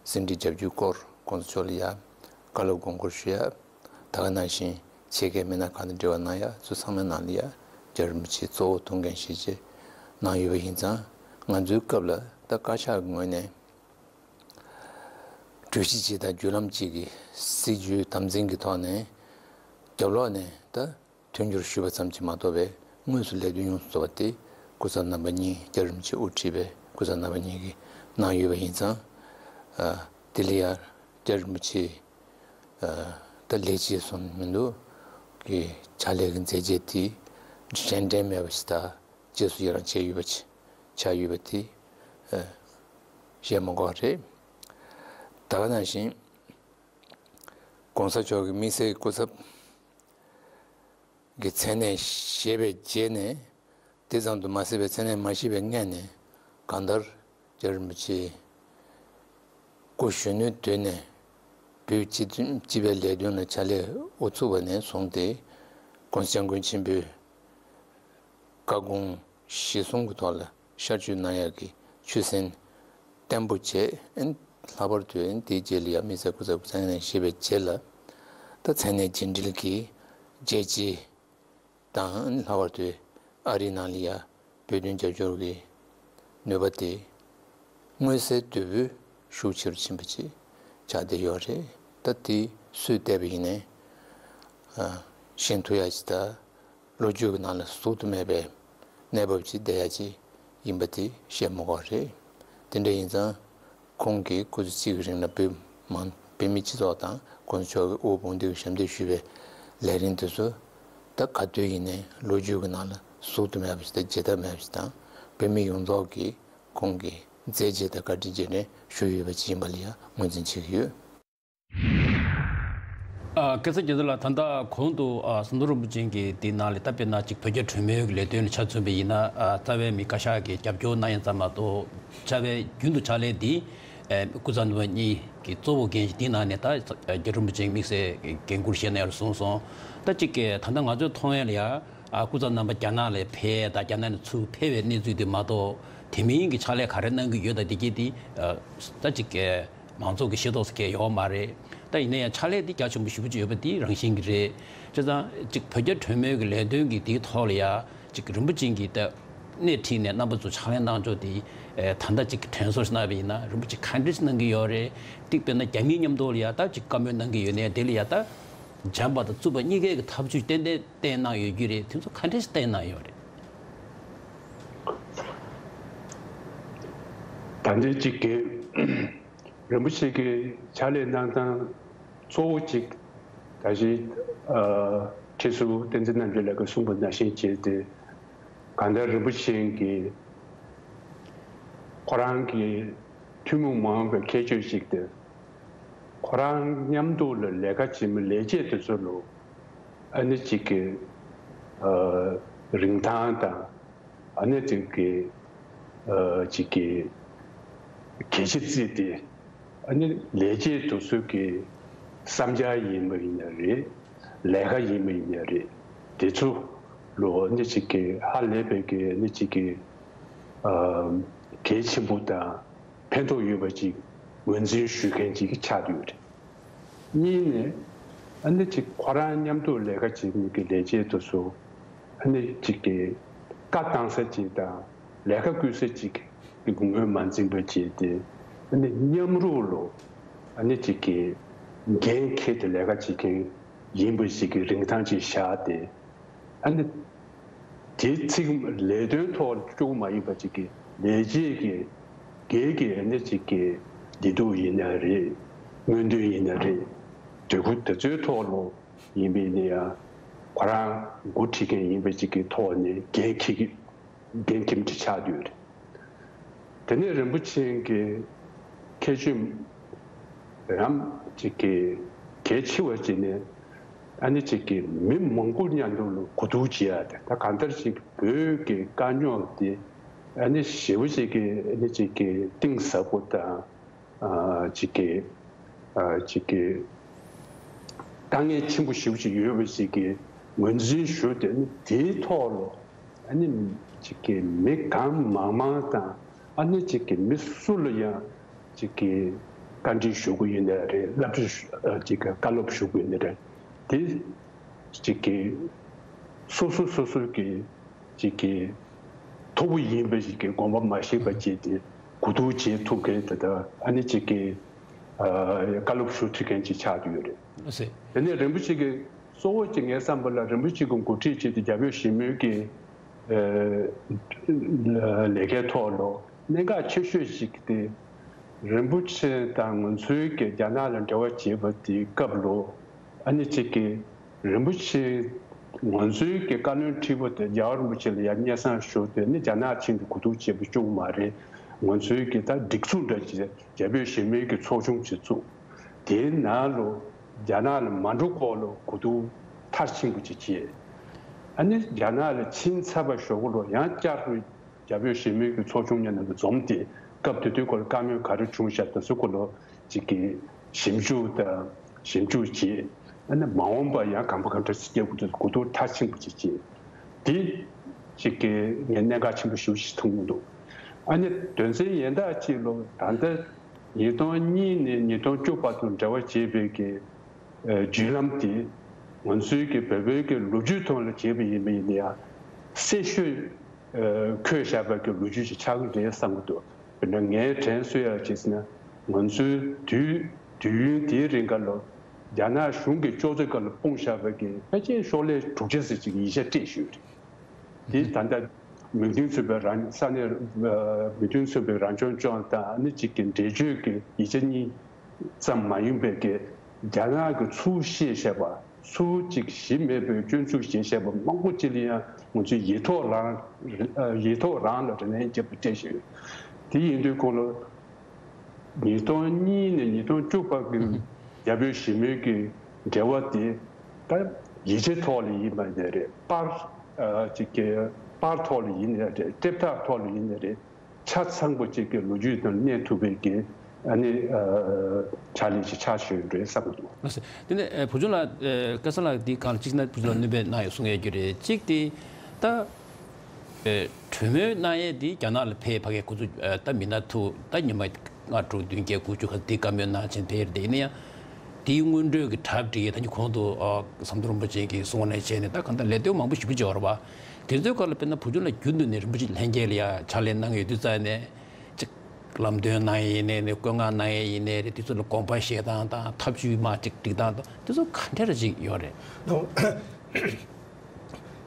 ཟིན་བྲིས་རྒྱབ་སྐྱོར་སྐོར་༸གོང་ས་མཆོག་ལ་ཡ་བཀའ་སློབ་དགོངས་སྐོར་ཞུ་ཡ། ད་ག་ནང་བཞིན་ཆེད་མཁས་མི་སྣ་གང་དང་འབྲེལ་བ་གནང་ཡ་ཚོ་ཚང་མའི་ནང་ལ་ཡ་རྒྱ་རིན་པོ་ཆེ་གཙོ་བོ་ཐུགས་འགན་བཞེས་བྱས་གནང་ཡོད་པ་ཡིན་ཙང་། ང་ཚོའི་སྐབས་ལ་ད་བཀའ་ཤག་གི་ངོས་ནས། གྲོས་གཞི་གཅིག་དང་བརྒྱུད་ལམ་གཅིག་གི་སྲིད་ཇུས་དམ་འཛིན་གྱི་ཐོག་ནས་རྒྱབ་ལོགས་ནས་ད་མཐུན་འགྱུར་ཞུས་པ་ཙམ་གྱིས་མ་གཏོགས་པའི་དངོས་སུ་ལས་དོན་ཡོངས་སུ་རྫོགས་པ་དེ་སྐུ་ཚབ་རྣམ་པ་གཉིས། རྒྱ་རིན་པོ་ཆེ་དབུ་ཁྲིད་པའི་སྐུ་ཚབ་རྣམ་པ་གཉིས་ཀྱིས་གནང་ཡོད་པ་ཡིན་ཙང་། ཨ། དེ་ལ་ཡང་རྒྱ་རིན་པོ་ཆེ་ཨ་ད་ལས་བྱེད་སོང་མི་འདུག་གི་ཕྱག་ལས་ཀྱི་མཛད་རྗེས་དེ་འགྲན་འགྲན་མེད་པ་ཞིག་དང་། རྗེས་སུ་ཡི་རང་བྱས་ཡོད་པ་ཆགས་ཡོད་པ་དེ་ཨ་བཤད་མ་དགོས་པ་རེད། ད་ག་ནང་བཞིན་༸གོང་ས་མཆོག་གི་དམིགས་བསལ་སྐུ་ཚབ་ཀྱི་མཚན་གནས་བཞེས་པའི་རྗེས་ནས། དེ་ཙམ་དུ་མ་ཟད་པའི་མཚན་གནས་མ་བཞེས་པའི་སྔོན་ནས། གང་ལྟར་རྒྱ་རིན་པོ་ཆེ་སྐུ་གཞོན་ནུའི་དུས་ནས་བོད་སྤྱི་མཐུན་སྤྱི་པའི་ལས་དོན་ལ་ཕྱག་ལས་དབུ་ཚུགས་པ་ནས་བཟུང་སྟེ། ༸གོང་ས་༸སྐྱབས་མགོན་ཆེན་པོའི་བཀའ་དགོངས་གཞིར་བཟུང་གི་ཐོག་ལ་ཤར་བསྐྱོད་གནང་ཡག་གི་ཆོད་སེམས་བརྟན་པོ་བྱས། ཨན། ལྷག་པར་དུ་ཨན་དེའི་རྗེས་ལ་ཡང་དམིགས་བསལ་སྐུ་ཚབ་ཀྱི་མཚན་གནས་བཞེས་པའི་རྗེས་ལ། ད་མཚན་གནས་རྗེས་འབྲེལ་གྱི་རྒྱལ་སྤྱི་དང་། ཨན། ལྷག་པར་དུ་ཨ་རིའི་ནང་ལ་ཡང་བོད་དོན་རྒྱབ་སྐྱོར་གྱི་ནུས་པ་དེ་མངོན་གསལ་དོད་པོས་ཤུགས་ཆེ་རུ་ཕྱིན་པ་ཅིག་ཆགས་བསྡད་ཡོད་རེད། ད་དེ་སུས་བལྟས་པ་ཡིན་ནའི་ཨ་ཤེས་ཐུབ་ཡ་ཅིག་དང་། ལོ་རྒྱུས་ཀྱི་ནང་ལ་ཟུག་ཏུ་མེད་པའི་གནས་བབ་ཅིག་བསྡད་ཡ་ཅིག་ཡིན་པ་དེ་བཤད་མ་དགོས་རེད། དེ་འདྲ་ཡིན་ཙང་། ཁོང་གིས་སྐུ་ཚེ་གཅིག་གི་རིང་ལ་བོད་མང་། བོད་མི་སྤྱི་ཚོགས་དང་༸གོང་ས་མཆོག་གི་དབུ་དཔུང་སྡེ་གི་ཞབས་འདེགས་ཞུས་པའི་ལས་རིམ་དེ་ཚོ་ད་ག་དུས་ཡིན་ནའི་ལོ་རྒྱུས་ཀྱི་ནང་ལ་ཟུག་ཏུ་མེད་པ་ཞིག་དང་བརྗེད་ཐབས་མེད་པ་ཞིག་དང་། བོད་མི་ཡོངས་རྫོགས་ཀྱིས་ཁོང་གི་མཛད་རྗེས་དང་བཀའ་དྲིན་རྗེས་དྲན་ཞུ་ཡོད་པ་ཅིག་ཡིན་པ་ལ་ཡང་ངོས་འཛིན་བྱེད་ཀྱི་ཡོད། ཨ། སྐལ་བཟང་རྒྱ་མཚོ་ལགས། ད་ལྟ་གོང་དུ་ཨ་ཟམ་གདོང་རིན་པོ་ཆེ་གིས་དེའི་ནང་ལ་ད་དཔེར་ན་ཅིག་བོད་རྒྱ་གྲོས་མོལ་གྱི་ལས་དོན་ལ་ཆ་མཚོན་པ་ཡིན་ན། ཨ། རྩ་བའི་མི་བཀའ་ཤག་གིས་རྒྱབ་སྐྱོར་གནང་ཡ་ཙམ་མ་གཏོགས། རྩ་བའི་རྒྱུན་དུ་ཕྱག་ལས་འདི་ཨ་སྐུ་ཚབ་རྣམ་པ་གཉིས་ཀྱི་གཙོ་བོ་འགན་བཞེས། དེའི་ནང་ནས་ད་རྒྱ་རིན་པོ་ཆེ་དམིགས་བསལ་འགན་འཁུར་བཞེས་གནང་ཡ་ལ་བཟུང་སོང་། ད་ཅིག་གི་ད་ལྟ་ང་ཚོས་མཐོང་ཡ་ལ་ཡ། ཨ། སྐུ་ཚབ་རྣམ་པ་རྒྱ་ནག་ལ་ཕེབས་དང་། རྒྱ་ནག་ནས་ཚུར་ཕེབས་པའི་གནས་ཚུལ་དེ་མ་གཏོགས། དེ་མིན་གྱི་ཕྱག་ལས་ག་རེ་གནང་གི་ཡོད་དང་། དེ་གྱད་དེ་ཨ་ད་ཅིག་གི་མང་ཚོགས་ཀྱི་ཤེས་རྟོགས་ཟེར་མཁན་ཡོད་མ་རེད། ད་ཡིན་ན་ཡང་ཕྱག་ལས་འདི་རྒྱ་ཆེན་པོ་ཞེ་པོ་ཅིག་ཡོད་པ་འདི་རང་བཞིན་གྱི་རེད། བྱས་ཙང་ཅིག་བོད་རྒྱ་གྲོས་མོལ་གྱི་ལས་དོན་གྱི་འདིའི་ཐོག་ལ་ཡ་ཅིག་རིན་པོ་ཆེ་གིས་ད་སྣེ་ཁྲིད་ནས་རྣམ་པ་ཚོ་ཕྱག་ལས་གནང་ཕྱོགས་དེ། ཨེ། ད་ལྟ་ཅིག་དྲན་གསོ་ཞིག་གནང་བ་ཡིན་ན་རིན་པོ་ཆེ་ག་འདྲ་ཞིག་གནང་གི་ཡོད་རེད། ཏིག་དཔེར་ན་རྒྱ་མིའི་མཉམ་དུ་ལ་ཡ་ད་ཅིག་བཀའ་མོལ་གནང་གི་ཡོད་ནའི། དེ་ལ་ཡ་ད་བྱམས་པ་དང་རྩུབ་པ་གཉིས་ཀའི་གི་ཐབས་ཇུས་ཏན་ཏན་བསྟན་གནང་ཡོད་ཀྱི་རེད། དེ་ཚོ་ག་འདྲ་ཞིག་བསྟན་གནང་ཡོད་རེད། ད་ལྟའི་ཅིག་གི་རིན་པོ་ཆེ་གི་ཕྱག་ལས་གནང་སྟངས་གཙོ་བོ་ཅིག་ད་གིན་ཨ་ཁྲི་ཟུར་བསྟན་འཛིན་རྣམ་རྒྱལ་ལགས་ཀྱིས་གསུངས་པ་ནང་བཞིན་བྱས་ཏེ། གང་ལྟར་རིན་པོ་ཆེ་གིས་ཁོ་རང་གི་ཐུན་མོང་མ་ཡིན་པའི་ཁྱད་ཆོས་ཤིག་དེ། ཁོ་རང་མཉམ་དུ་ལ་ལས་ཀ་བྱེད་མི་ལས་བྱེད་དེ་ཚོ་ལ་ཨ་ནི་ཅིག་གི་ཨ་རིན་ཐང་དང་། ཨ་ནི་ཅིག་གི་ཨ་ཅིག་གི་གལ་ཆེ་བརྩིས་ཏེ། ཨ་ནི་ལས་བྱེད་དེ་ཚོ་གི་བསམ་འཆར་ཡིན་པ་ཡིན་ན་རེད། ལས་ཀ་ཡིན་པ་ཡིན་ན་རེད། དེ་ཚོ་ལོ་ཨ་ནི་ཅིག་གི་ཧ་ལས་པའི་གི་ཨ་ནི་ཅིག་གི་ཨ་གལ་ཆེན་པོ་དང་ཕན་ཐོགས་ཡོད་པ་ཅིག་ངོས་འཛིན་ཞུ་མཁན་ཅིག་ཆགས་ཡོད་རེད། གཉིས་ནས་ཨ་ནི་ཅིག་ཁོ་རང་མཉམ་དུ་ལས་ཀ་བྱེད་མཁན་གྱི་ལས་བྱེད་དེ་ཚོ་ཨ་ནི་ཅིག་གི་བཀའ་བཏང་ས་ཅིག་དང་ལས་ཀ་བསྐུལ་ས་ཅིག་གི་ངོས་མ་འཛིན་པ་བྱས་ཏེ་ཨ་ནི་མཉམ་རུབ་ལོ་ཨ་ནི་ཅིག་གི་འགན་འཁྱེར་ཏེ་ལས་ཀ་བྱེད་མཁན་ཡིན་པ་ཞིག་གི་རིན་ཐང་ཅིག་བཞག་སྟེ། ཨ་ནི་དེའི་ཚིག་ལས་དོན་ཐོག་བཅུག་མ་ཡིན་པ་ཅིག་གི་ལས་བྱེད་ཀྱི་སྒེར་གྱི་ཨ་ནི་ཅིག་གི་བདེ་སྡུག་ཡིན་ན་རེད། སྨོན་འདུན་ཡིན་ན་རེད། འདོད་རྒུ་དེ་ཚོའི་ཐོག་ལོ་ཡིན་པས་ནི་ཡང་ཁོ་རང་འགོ་ཁྲིད་མཁན་ཡིན་པ་ཅིག་གི་ཐོག་ནས་འགན་འཁྱེར་གྱི་འགན་འཁྱེར་མི་ཆགས་སྡོད་རེད། དེ་ནས་རིན་པོ་ཆེ་གི་ཁྱད་ཆོས་རམ་ཅིག་གི་གལ་ཆེ་བ་ཅིག་ནི་ཨ་ནི་ཅིག་གི་མི་མང་པོ་མཉམ་དུ་ལ་གོ་བསྡུར་བྱེད་ཡ་དེ་ད་གང་ལྟར་ཅིག་བོད་ཀྱི་དཀའ་རྙོག་དེ་ཨ་ནི་ཞེ་པོ་ཅིག་གི་ཨ་ནི་ཅིག་གི་གཏིང་ཟབ་པོ་དང་། ཨ་ཅིག་གི་ཨ་ཅིག་གི་དཀའ་ངལ་ཆེན་པོ་ཞེ་པོ་ཅིག་ཡོད་པ་ཞིག་གི་ངོས་འཛིན་ཞུ་དེ་ནི་དེའི་ཐོག་ལ་ཨ་ནི་ཅིག་གི་མི་གང་མང་མང་དང་ཨ་ནི་ཅིག་གི་མི་སུ་ལ་ཡང་ཅིག་གི་བཀའ་འདྲི་ཞུ་དགོས་ཡིན་ནའི་རེད། བསླབ་བྱ་ཞུ་ཨ་ཅིག་གི་བཀའ་སློབ་ཞུ་དགོས་ཡིན་ནའི་རེད། དེ་ཅིག་གི་སོ་སོ་སོ་སོ་གི་ཅིག་གི་མཐོ་པོ་ཡིན་པ་ཞིག་གི་དགོངས་པ་མ་བཞེས་པ་བྱས་ཏེ་གོ་བསྡུར་བྱེད་ཐུབ་མཁན་དེ་དག་ཨ་ནི་ཅིག་གི་ཨ་བཀའ་སློབ་ཞུ་ཐུབ་མཁན་ཅིག་ཆགས་ཀྱི་ཡོད་རེད། ཨ་སེ། དེ་ནས་རིན་པོ་ཆེ་གི་གཙོ་བོ་ཅིག་ངའི་བསམ་པ་ལ་རིན་པོ་ཆེ་གི་འགོ་ཁྲིད་བྱས་ཏེ་རྒྱ་བོད་ཞི་མོལ་གྱི་ཨ་ལས་ཀའི་ཐོག་ལ་གནད་འགག་ཆེ་ཤོས་ཤིག་དེ་རིན་པོ་ཆེ་དང་ང་ཚོའི་གི་རྒྱ་ནག་ལ་འབྲེལ་བ་བྱེད་པ་དེའི་སྐབས་ལ་ཨ་ནི་ཅིག་གི་རིན་པོ་ཆེ་ང་ཚོའི་གི་བཀའ་བློན་ཁྲི་པོ་དེ་རྒྱལ་བ་རིན་པོ་ཆེ་ལ་ཡར་སྙན་སེང་ཞུ་དེ་ནི་རྒྱ་ནག་ཆིངས་དེ་གོ་བསྡུར་བྱེད་པ་བཅུག་མ་རེད། ང་ཚོའི་གི་ད་སྒྲིག་འཛུགས་འདྲ་ཅིག་རྒྱ་བོད་ཞི་མོལ་གྱི་ཚོགས་ཆུང་ཅིག་བཙུགས། དེའི་ནང་ལ་རྒྱ་ནག་ལ་མ་འགྲོ་སྐོར་ལ་གོ་བསྡུར་མཐར་ཕྱིན་པ་ཅིག་བྱས། ཨ་ནི་རྒྱ་ནག་ལ་ཕྱིན་ཚར་བ་ཞོག་ལ་ཡང་བསྐྱར་དུ་རྒྱ་བོད་ཞི་མོལ་གྱི་ཚོགས་ཆུང་གཉིས་ནང་དུ་འཛོམས་ཏེ་སྐབས་དེ་དུས་སྐོར་བཀའ་མོལ་ག་རེ་བྱུང་ཤག་དེ་ཚོ་སྐོར་ལ་ཅིག་གི་ཞིབ་འཇུག་དང་ཞིབ་འཇུག་བྱས། ཨ་ནི་མ་འོངས་པ་ཡང་གང་པོ་གང་འདྲ་ཞིག་སྐྱེ་དགོས་དུས་གོ་བསྡུར་མཐར་ཕྱིན་པ་ཅིག་བྱས། དེ་ཅིག་གི་ངས་གནད་འགག་ཆེན་པོ་ཞེ་པོ་ཞིག་མཐོང་གི་འདུག་ཨ་ནི་དོན་ཚན་གཞན་དག་ཅིག་ལ་ད་ལྟ་ཉིས་སྟོང་གཉིས་ནས་ཉིས་སྟོང་བཅུ་བར་དུ་འབྲེལ་བ་བྱེད་པའི་གི་བརྒྱུད་ལམ་དེ་ང་ཚོའི་གི་བོད་པའི་གི་ལོ་རྒྱུས་ཐོག་ལ་བྱས་པ་ཡིན་པ་ཡིན་ན་ཡང་གསལ་ཤོས་འཁོད་བཞག་པའི་གི་ལོ་རྒྱུས་ཤིག་ཆགས་ཀྱི་རེད་བསམ་གྱི་འདུག་དཔེར་ན་ངས་དྲན་གསོ་ཡག་བྱས་ཟིན་ན་ང་ཚོའི་དུས་དུས་ཡུན་དེའི་རིང་ག་ལ་རྒྱ་ནག་གཞུང་གི་ལྕོགས་ཚོད་སྐབས་ལ་སྤུངས་བཞག་པའི་གི་ཕལ་ཆེར་ཤོག་ལྷེ་དྲུག་ཅུ་ཙམ་ཅིག་ཡིག་ཆ་སྤྲད་ཞུས་རེད། དེ་ད་ལྟ་མིག་མདུན་མཚོན་པའི་རང་ས་གནས་མིག་མདུན་མཚོན་པའི་རང་སྐྱོང་ལྗོངས་དང་ཨ་ནི་གཅིག་གི་འགྲེལ་བརྗོད་ཀྱི་ཡིག་ཆ་གཉིས་ཙམ་མ་ཡིན་པའི་གི་རྒྱ་ནག་གི་ཚུར་བཤད་བཤད་པ་ཚུར་གཅིག་གཞི་མེད་པའི་སྐྱོན་འཛུགས་བྱེད་བཤད་པ་མང་པོ་ཅིག་ལ་ཡང་ང་ཚོས་ཡིག་ཐོག་རང་ཡིག་ཐོག་རང་ལ་རེ་ལན་བརྒྱབ་པ་སྤྲད་བཞིན་ཡོད། དེ་ཡིན་དུས་ཁོང་ལ། ཉིས་སྟོང་གཉིས་ནས་ཉིས་སྟོང་བཅུ་བར་གྱི་རྒྱ་བོད་ཞི་མོལ་གྱི་འབྲེལ་བ་དེ་ད་ཡིག་ཆའི་ཐོག་ལ་ཡིན་པ་ནས་རེད། པར་ཨ་ཅིག་གི་པར་ཐོག་ལ་ཡིན་ནའི་རེད། དེབ་ཐེར་ཐོག་ལ་ཡིན་ནའི་རེད། ཆ་ཚང་པོ་ཅིག་གི་ལོ་རྒྱུས་དང་གནས་ཐུབ་པའི་གི་ཨ་ནི་ཕྱག་ལས་ཅིག་ཆགས་བཞིན་ཡོད་རེད་བསམ་གྱི་འདུག་ལགས་སོ། དེ་ནས་ཨ་བུ་ཆུང་ལགས་ཨ་སྐལ་བཟང་ལགས་འདི་སྒང་ལ་གཅིག་ན་བུ་ཆུང་ལགས་སྣོན་པ་གནང་ཡོད་གསུང་ཡས་ཀྱི་རེད། གཅིག་དེ་ད། ཨེ། གྲོས་མོལ་གནང་ཡས་འདི་རྒྱ་ནག་ལ་ཕེབས་ཕ་གིའི་འགོ་ཚུགས་ཨེ་ད་མི་སྣ་ཐུག་ད་ཉི་མ་ལྔ་དྲུག་བདུན་བརྒྱད་དགུ་བཅུ་ཁ་འདི་བཀའ་མོལ་གནང་ཕྱིན་ཕེབས་དེ་ཡིན་ན་ཡང་དེའི་སྔོན་འགྲོའི་གི་གྲ་སྒྲིག་ད་ནི་གོང་དུ་ཨ་ཟམ་གདོང་རིན་པོ་ཆེ་གིས་གསུངས་པ་ནང་བཞིན་ནས་ད་གང་ལྟར་ལས་དོན་མང་པོ་ཞེ་པོ་ཅིག་ཡོད་རེད་བ། དེ་ཚོའི་སྐོར་ལ་དཔེར་ན་བུ་ཆུང་ལགས་རྒྱུན་དུ་ནས་རིན་པོ་ཆེ་ལྷན་རྒྱས་ལ་ཡ་ཕྱག་ལས་གནང་ཡོད་དུས་ཙང་ནས་ཅིག་ལམ་སྟོན་གནང་ཡས་ཡིན་ནའི་བཀོད་མངགས་གནང་ཡས་ཡིན་ནའི་རེད། དེ་ཚོ་ལ་དགོངས་པ་བཞེས་སྟངས་དང་ཐབས་ཇུས་མ་ཅིག་སྒྲིག་སྟངས་དང་དེ་ཚོ་ག་འདྲ་ཅིག་ཡོད་རེད།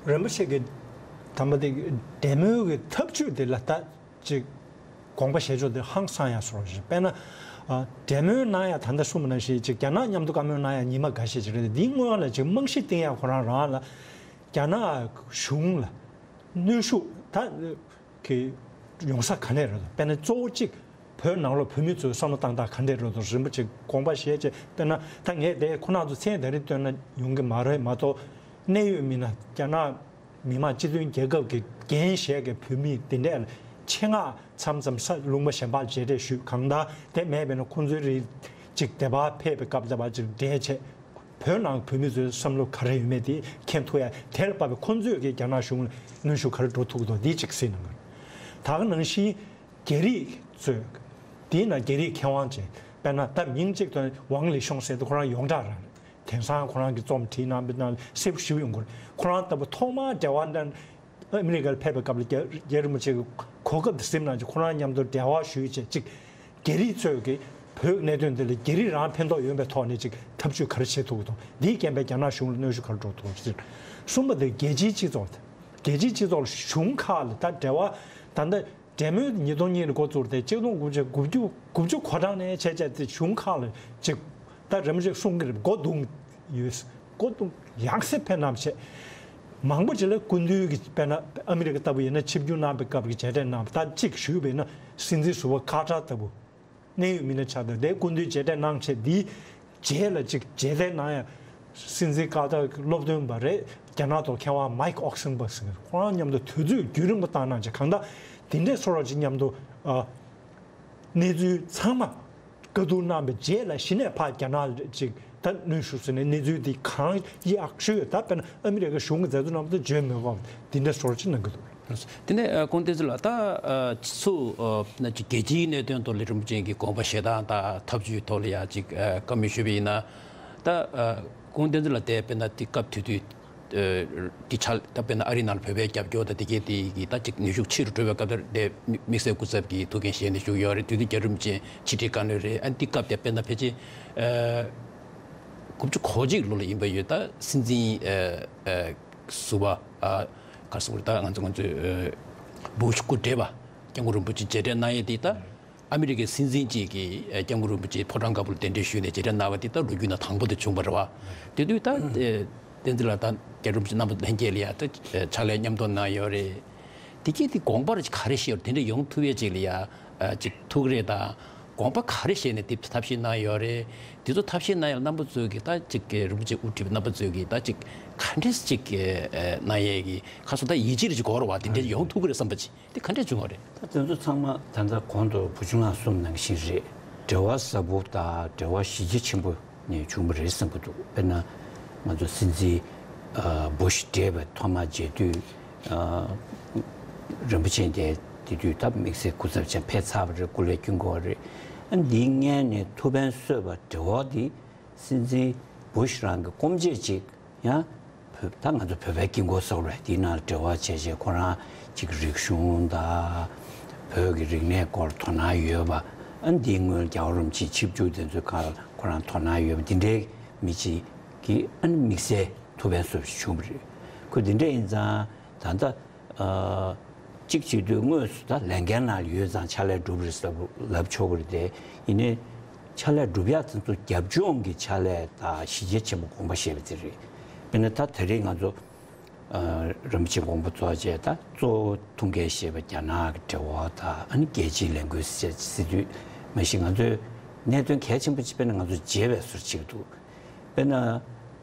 རིན་པོ་ཆེ་གི་དམ་པ་དེ་འབྲེལ་མོལ་གྱི་ཐབས་ཇུས་དེ་ལ་ད་ཅིག་དགོངས་པ་བཞེས་ཕྱོགས་དེ་ཧང་སང་ཡག་སོང་ཞིག་དཔེར་ན་ཨ་འབྲེལ་མོལ་གནང་ཡག་ད་ལྟ་གསུངས་པ་ནང་བཞིན་ཅིག་རྒྱ་ནག་མཉམ་དུ་བཀའ་མོལ་གནང་ཡག་ཉི་མ་འགའ་ཤས་ཅིག་རེད། དེ་སྔོན་ལ་ཅིག་རྨང་གཞི་བཏིང་ཡག་ཁོ་རང་རང་ལ་རྒྱ་ནག་གཞུང་ལ་གནོན་ཤུགས་ད་གི་ཡོང་ས་ག་ནས་རེད་འདུག་དཔེར་ན་གཙོ་བོ་གཅིག་བོད་ནང་ལོགས་བོད་མི་ཚོའི་བསམ་བློ་བཏང་སྟངས་ག་འདྲས་རེད་འདུག་རིན་པོ་ཆེ་དགོངས་པ་བཞེས་བྱས་བསྟན་ན་ད་ངས་དེ་ཁོ་ན་ཚོ་མཚན་དེ་རིང་བཏོན་ན་ཡོང་གི་མ་རེད་མ་གཏོགས་གནད་ཡོད་མི་སྣ་རྒྱ་ནག་མི་དམངས་སྤྱི་མཐུན་རྒྱལ་ཁབ་ཀྱི་འགན་བཞེས་ཀྱི་བོད་མི་དེ་འདྲས་ ཆེད་མངགས་མཚམས་མཚམས་ས་ལུང་པ་གཞན་པར་མཇལ་འཕྲད་ཞུས། གང་ལྟར་དེ་མེད་པས་ན་ཁོང་ཚོའི་རིགས་ཅིག་དེ་བར་ཕེབས་པའི་སྐབས་དེ་བར་ཅིག་འབྲེལ་བྱས། བོད་ནང་བོད་མི་ཚོའི་བསམ་བློ་ག་རེ་ཡོད་མེད་དེ་མཁྱེན་ཐུབ་ཡ། དེར་བབས་པའི་ཁོང་ཚོས་ཀྱི་རྒྱ་ནག་གཞུང་ལ་གནོན་ཤུགས་ག་རེ་འགྲོ་ཐུབ་ཀྱི་འདུག་འདི་གཅིག་གཟིགས་གནང་གི་རེད། ད་ག་ནང་བཞིན་རྒྱ་རིགས་ཚོས་དེའི་ནང་རྒྱ་རིགས་མཁས་དབང་ཅན་དཔེར་ན་ད་མིང་གཅིག་ཏུ་ཝང་ལི་ཤོང་ཟེར་དུས་ཁོ་རང་ཡོངས་གྲགས་རང་རེད། དེང་སང་ཁོ་རང་གི་རྩོམ་བྲིས་གནང་པའི་ནང་གསལ་པོ་ཞེ་པོ་ཡོང་གི་རེད། ཁོ་རང་ལྟ་བུ་ཐོག་མར་འབྲེལ་བ་འདྲ་ཨ་མི་རི་ཀར་ཕེབས་པའི་སྐབས་ལ་རྒྱ་རྒྱ་རིན་པོ་ཆེ་གི་གོ་སྐབས་དེ་ཟིན་གནང་རྗེས་ཁོ་རང་མཉམ་དུ་འབྲེལ་བ་ཞུས་བྱས་ཅིག་རྒྱ་རིགས་ཚོས་ཀྱི་བོད་གནད་དོན་འདི་ལ་རྒྱ་རིགས་རང་ཕན་ཐོགས་ཡོང་བའི་ཐོག་ནས་ཅིག་ཐབས་ཇུས་ག་རེ་བྱེད་ཐུབ་ཀྱི་འདུག་འདིའི་རྐྱེན་པས་རྒྱ་ནག་གཞུང་ལ་གནོན་ཤུགས་ག་རེ་འགྲོ་ཐུབ་ཀྱི་རེད། གསུམ་པ་དེ་རྒྱལ་སྤྱིའི་སྤྱི་ཚོགས་དེ། རྒྱལ་སྤྱིའི་སྤྱི་ཚོགས་ལ་གཞུང་ཁག་ལ་ད་འབྲེལ་བ་ད་ལྟ་འབྲེལ་མོལ་ཉིས་སྟོང་གཉིས་ལ་འགོ་བཙུགས་ཏེ་གཅིག་སྟོང་དགུ་བརྒྱ་དགུ་བཅུ་དགུ་བཅུ་གོ་གྲངས་ནས་བྱས་བྱས་ཏེ་གཞུང་ཁག་ལ་ཅིག་ད་རིན་པོ་ཆེས་གསུང་གི་རེད། སྒོ་རྡུང་ཡོད། སྒོ་རྡུང་ཡང་སེ་ཕན་ནམ་བྱས། མང་པོ་ཅིག་ལ་སྐུ་མདུན་གྱི་དཔེར་ན་ཨ་མི་རི་ཀ་ལྟ་བུ་ཡིན་ན་ཆིབས་བསྒྱུར་གནང་པའི་སྐབས་ཀྱི་མཇལ་འཕྲད་གནང་བ་ད་གཅིག་ཞུས་པས་ན་སྲིད་འཛིན་ཟུར་པ་ཀ་ཏར་ལྟ་བུ། གནད་ཡོད་མི་སྣ་ཆགས་འདུག་དེ་སྐུ་མདུན་མཇལ་འཕྲད་གནང་བྱས་འདིའི་རྗེས་ལ་ཅིག་མཇལ་འཕྲད་གནང་ཡ། སྲིད་འཛིན་ཀ་ཏར་གྱི་སློབ་སྟོན་པ་རེད། རྒྱ་ནག་ཐོག་མཁས་དབང་མའིག་ཨོག་སན་བྷག་ཟེར་མཁན་ཁོ་རང་མཉམ་དུ་དུས་ཚོད་རྒྱུན་རིང་པོ་བཏང་གནང་བྱས་གང་ལྟར་དེ་འདྲའི་སོ་རོག་ཅིག་མཉམ་དུ་ཨ། གནས་ཚུལ་ཚང་མ་བཀའ་བསྡུར་གནང་བའི་རྗེས་ལ་གཞི་ནས་ཕར་རྒྱ་ནག་ཅིག་ད་གནོན་ཤུགས་ཟེར་ནས་གནས་ཚུལ་འདི་གང་ཡག་ཤོས་ད་དཔེར་ན་ཨ་མི་རི་ཀ་གཞུང་གི་མཛད་གཙོ་རྣམ་པ་ཚོ་བརྗོད་མི་དགོས་པ་འདི་འདྲ་སོ་རོག་ཅིག་གནང་གི་འདུག་དེ་ནས་ཨ་ཁོང་བསྟན་འཛིན་ལགས་ད་ཨ་ཚུ་ཨ་ན་ཅིག་རྒྱལ་སྤྱིའི་གནད་དོན་ཐོག་ལ་རིན་པོ་ཆེ་གི་དགོངས་པ་བཞེས་སྟངས་དང་ཐབས་ཇུས་ཐོག་ལ་ཡ་ཅིག་ཨ་བཀའ་མོལ་ཞུས་པ་ཡིན་ན་ད་ཨ་ཁོང་བསྟན་འཛིན་ལགས་དེ་དཔེར་ན་དེ་སྐབས་དེ་དུས་ཨ་གི་ཆ་ད་དཔེར་ན་ཨ་རིའི་ནང་ལ་བོད་པའི་རྒྱབ་སྐྱོར་དང་དེ་གའི་དེ་གི་ད་ཅིག་ནུས་ཤུགས་ཆེ་རུ་འགྲོ་བའི་སྐབས་དེར་དེ་དམིགས་བསལ་སྐུ་ཚབ་ཀྱི་ཐུགས་འགན་བཞེས་ནས་བཞུགས་ཡོད་རེད། དུས་དེ་རྒྱ་རིན་པོ་ཆེ་ཕྱི་དྲིལ་བཀའ་བློན་རེད། ཨ་ནི་དེ་སྐབས་དེ་དཔེར་ན་ཕལ་ཆེར་ཨ་དགུ་བཅུ་གོ་གཅིག་ལོ་ལ་ཡིན་པ་ཡོད། ད་སྲིད་འཛིན་ཨ་ཨ་ཟུར་པ་ཨ་ག་རེ་ཟེར་དགོས་རེད། ད་ང་ཚོ་ང་ཚོའི་ཨ་བུ་ཤ་སྐུ་བགྲེས་པ་སྐྱབས་མགོན་རིན་པོ་ཆེ་མཇལ་འཕྲད་གནང་ཡས་དེ་ད་ཨ་མི་རི་ཀའི་སྲིད་འཛིན་གཅིག་གིས་ཨ་སྐྱབས་མགོན་རིན་པོ་ཆེ་ཕོ་བྲང་དཀར་པོ་ལ་གདན་འདྲེན་ཞུས་ནས་མཇལ་འཕྲད་གནང་བ་དེ་ད་ལོ་རྒྱུས་ནང་དང་པོ་དེ་བྱུང་བ་རེད་བ། དེ་དུས་ད་ཨ་བསྟན་འཛིན་ལགས་དང་རྒྱ་རིན་པོ་ཆེ་རྣམ་པ་ལྷན་རྒྱས་ལ་ཡ་ད་ཕྱག་ལས་མཉམ་དུ་གནང་ཡོད་རེད། དེ་གས་དེ་དགོངས་པ་ག་རེ་བཞེས་ཡོད་རེད། དེ་འདྲ་ཡོང་ཐུབ་ཡས་ཅིག་ལ་ཡ་ཨ་ཅིག་ཐུགས་རེ་དང་དགོངས་པ་ག་རེ་བཞེས་ནས་དེ་ཐབས་ཤེས་གནང་ཡོད་རེད། དེ་ཚོ་ཐབས་ཤེས་གནང་ཡ་ལ་རྣམ་པ་ཚོས་ཀྱི་ད་ཅིག་གི་རིན་པོ་ཆེ་དབུ་ཁྲིད་པའི་རྣམ་པ་ཚོས་ཀྱི་ད་ཅིག་ག་འདྲས་ཅིག་གི་ཨ་གནང་ཡས་ཀྱི་ཁ་སོ་ད་ཡིད་ཆེས་རེ་ཅིག་དགོས་རེད་བ། དེ་འདྲས་ཡོང་ཐུབ་ཀྱི་རེད་བསམ་པ་ཅིག་དེ་ག་འདྲས་བྱུང་བ་རེད། ད་དེ་ཚོ་ཚང་མ་ད་ལྟ་གོང་དུ་བུ་ཆུང་ལགས་གསུངས་ནང་བཞིན་རེད། འབྲེལ་བ་ཟབ་པོ་དང་འབྲེལ་བ་གཞི་རྒྱ་ཆེན་པོ་ནས་བྱུང་བ་རེད་བསམ་གྱི་འདུག་དཔེར་ན་ང་ཚོ་སྲིད་འཛིན་ཨ་བུ་ཤ་བགྲེས་པ་ཐོག་མར་མཇལ་དུས་ཨ་རིན་པོ་ཆེ་དེ་དེ་དུས་ད་དམིགས་བསལ་སྐུ་ཚབ་ཆེན་ཕེབས་ཚར་བ་རེད། སྐུ་ལས་བསྐྱོན་དགོས་པ་རེད། ཨ་འདིའི་སྔོན་ནས་ཐུགས་ཕན་གསོས་པ་འབྲེལ་བ་འདི་སྲིད་འཛིན་བུ་ཤ་རང་གི་སྐུ་མཆེད་ཅིག་ཡང་བོད་ད་ང་ཚོ་བོད་པའི་དཀྱིལ་འཁོར་ཟེར་བ་རེད། དེའི་ནང་ལ་འབྲེལ་བ་བྱས་བྱས་ཁོ་རང་ཅིག་རིག་གཞུང་དང་བོད་ཀྱི་རིག་གནས་སྐོར་དོ་སྣང་ཡོད་པ། ཨ་ནི་འདིའི་སྔོན་རྒྱལ་བ་རིན་པོ་ཆེའི་ཆིབས་བསྒྱུར་དེ་ཚོའི་སྒང་ལ་ཁོ་རང་དོ་སྣང་ཡོད་པ་འདི་འདྲའི་མི་ཅིག་གིས་ཨ་ནི་དམིགས་བསལ་ཐུགས་ཕན་གསོས་པ་ཞིག་བྱུང་བ་རེད། ཁོ་འདི་འདྲ་ཡིན་ཙང་ད་ལྟ་ཨ་གཅིག་བྱེད་དུས་དངོས་སུ་ད་ལས་འགན་ནང་ཡོད་ཙང་ཕྱག་ལས་སྒྲུབ་རེད་ཟེར་ལབ་ཆོག་གི་རེད་དེ། ཡིན་ནའི་ཕྱག་ལས་སྒྲུབ་ཡག་དེ་ཚོ་རྒྱབ་ལྗོངས་ཀྱི་ཕྱག་ལས་དང་གཞི་རྒྱ་ཆེན་པོ་དགོངས་པ་བཞེས་པ་དེ་རེད། དཔེར་ན་ད་དེ་རིང་ང་ཚོ་ཨ་རིན་པོ་ཆེ་དགོངས་པ་རྫོགས་རྗེས་ད་གཙོ་བོ་ཐུགས་འགན་བཞེས་པ་རྒྱ་ནག་གི་འབྲེལ་བ་དང་ཨ་ནི་རྒྱལ་སྤྱིའི་ལས་འགུལ་ཟེར་ཟེར་དུས་མ་གཞི་ང་ཚོས་གནད་དོན་གལ་ཆེན་པོ་ཅིག་དཔེར་ན་ང་ཚོ་བརྗེད་པའི་བཟོ་བྱེད་ཀྱི་འདུག་དཔེར་ན་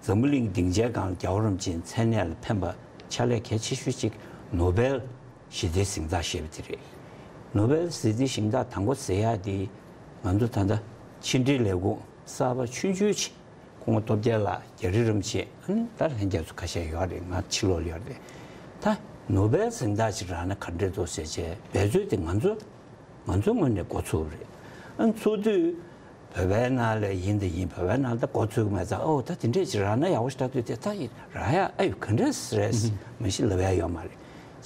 འཛམ་བུ་གླིང་སྡིངས་ཆའི་སྒང་ལ་རྒྱལ་བ་རིན་པོ་ཆེའི་མཚན་གནས་ལ་ཕན་པ་ཕྱག་ལས་གལ་ཆེ་ཤོས་ཅིག་ནོ་བེལ་ཞི་བདེའི་གཟེངས་རྟགས་ཞེས་པ་དེ་རེད། ནོ་བེལ་ཞི་བདེའི་གཟེངས་རྟགས་དང་པོ་ཟེར་ཡག་དེ་ང་ཚོ་ད་ལྟ་ཕྱི་འབྲེལ་ལས་ཁུངས་གསར་པ་ཆུང་ཆུང་ཅིག་སྐུ་ངོ་སྟོབས་རྒྱལ་ལགས་རྒྱ་རི་རིན་པོ་ཆེ་ཨ་ནི་ད་ལྷན་རྒྱས་ཚོ་ཁ་ཤས་ཡོད་རེད། ང་ཕྱི་ལོགས་ལ་ཡོད་རེད། ད་ནོ་བེལ་གཟེངས་རྟགས་ཅིག་རག་ན་ག་འདྲས་འདུག་ཟེར་བྱས་འབད་རྩོལ་དེ་ང་ཚོ་ང་ཚོའི་ངོས་ནས་འགོ་ཚུགས་པ་རེད། ཨ་ནི་ཚུགས་དུས་བོད་པའི་ནང་ལ་ཡིན་དང་ཡིན། བོད་པའི་ནང་ལ་ད་འགོ་ཚུགས་ཀྱི་མེད་ཙང་། ཨོ་ད་དེ་འདྲས་ཅིག་རག་ན་ཡག་པོ་ཞེ་དྲག་འདུག་དེ་ད་ཡིན་རག་ཡ་ཨ་ཡོད་ག་འདྲས་རེད་མ་གཞི་ལབ་ཡ་ཡོད་མ་རེད།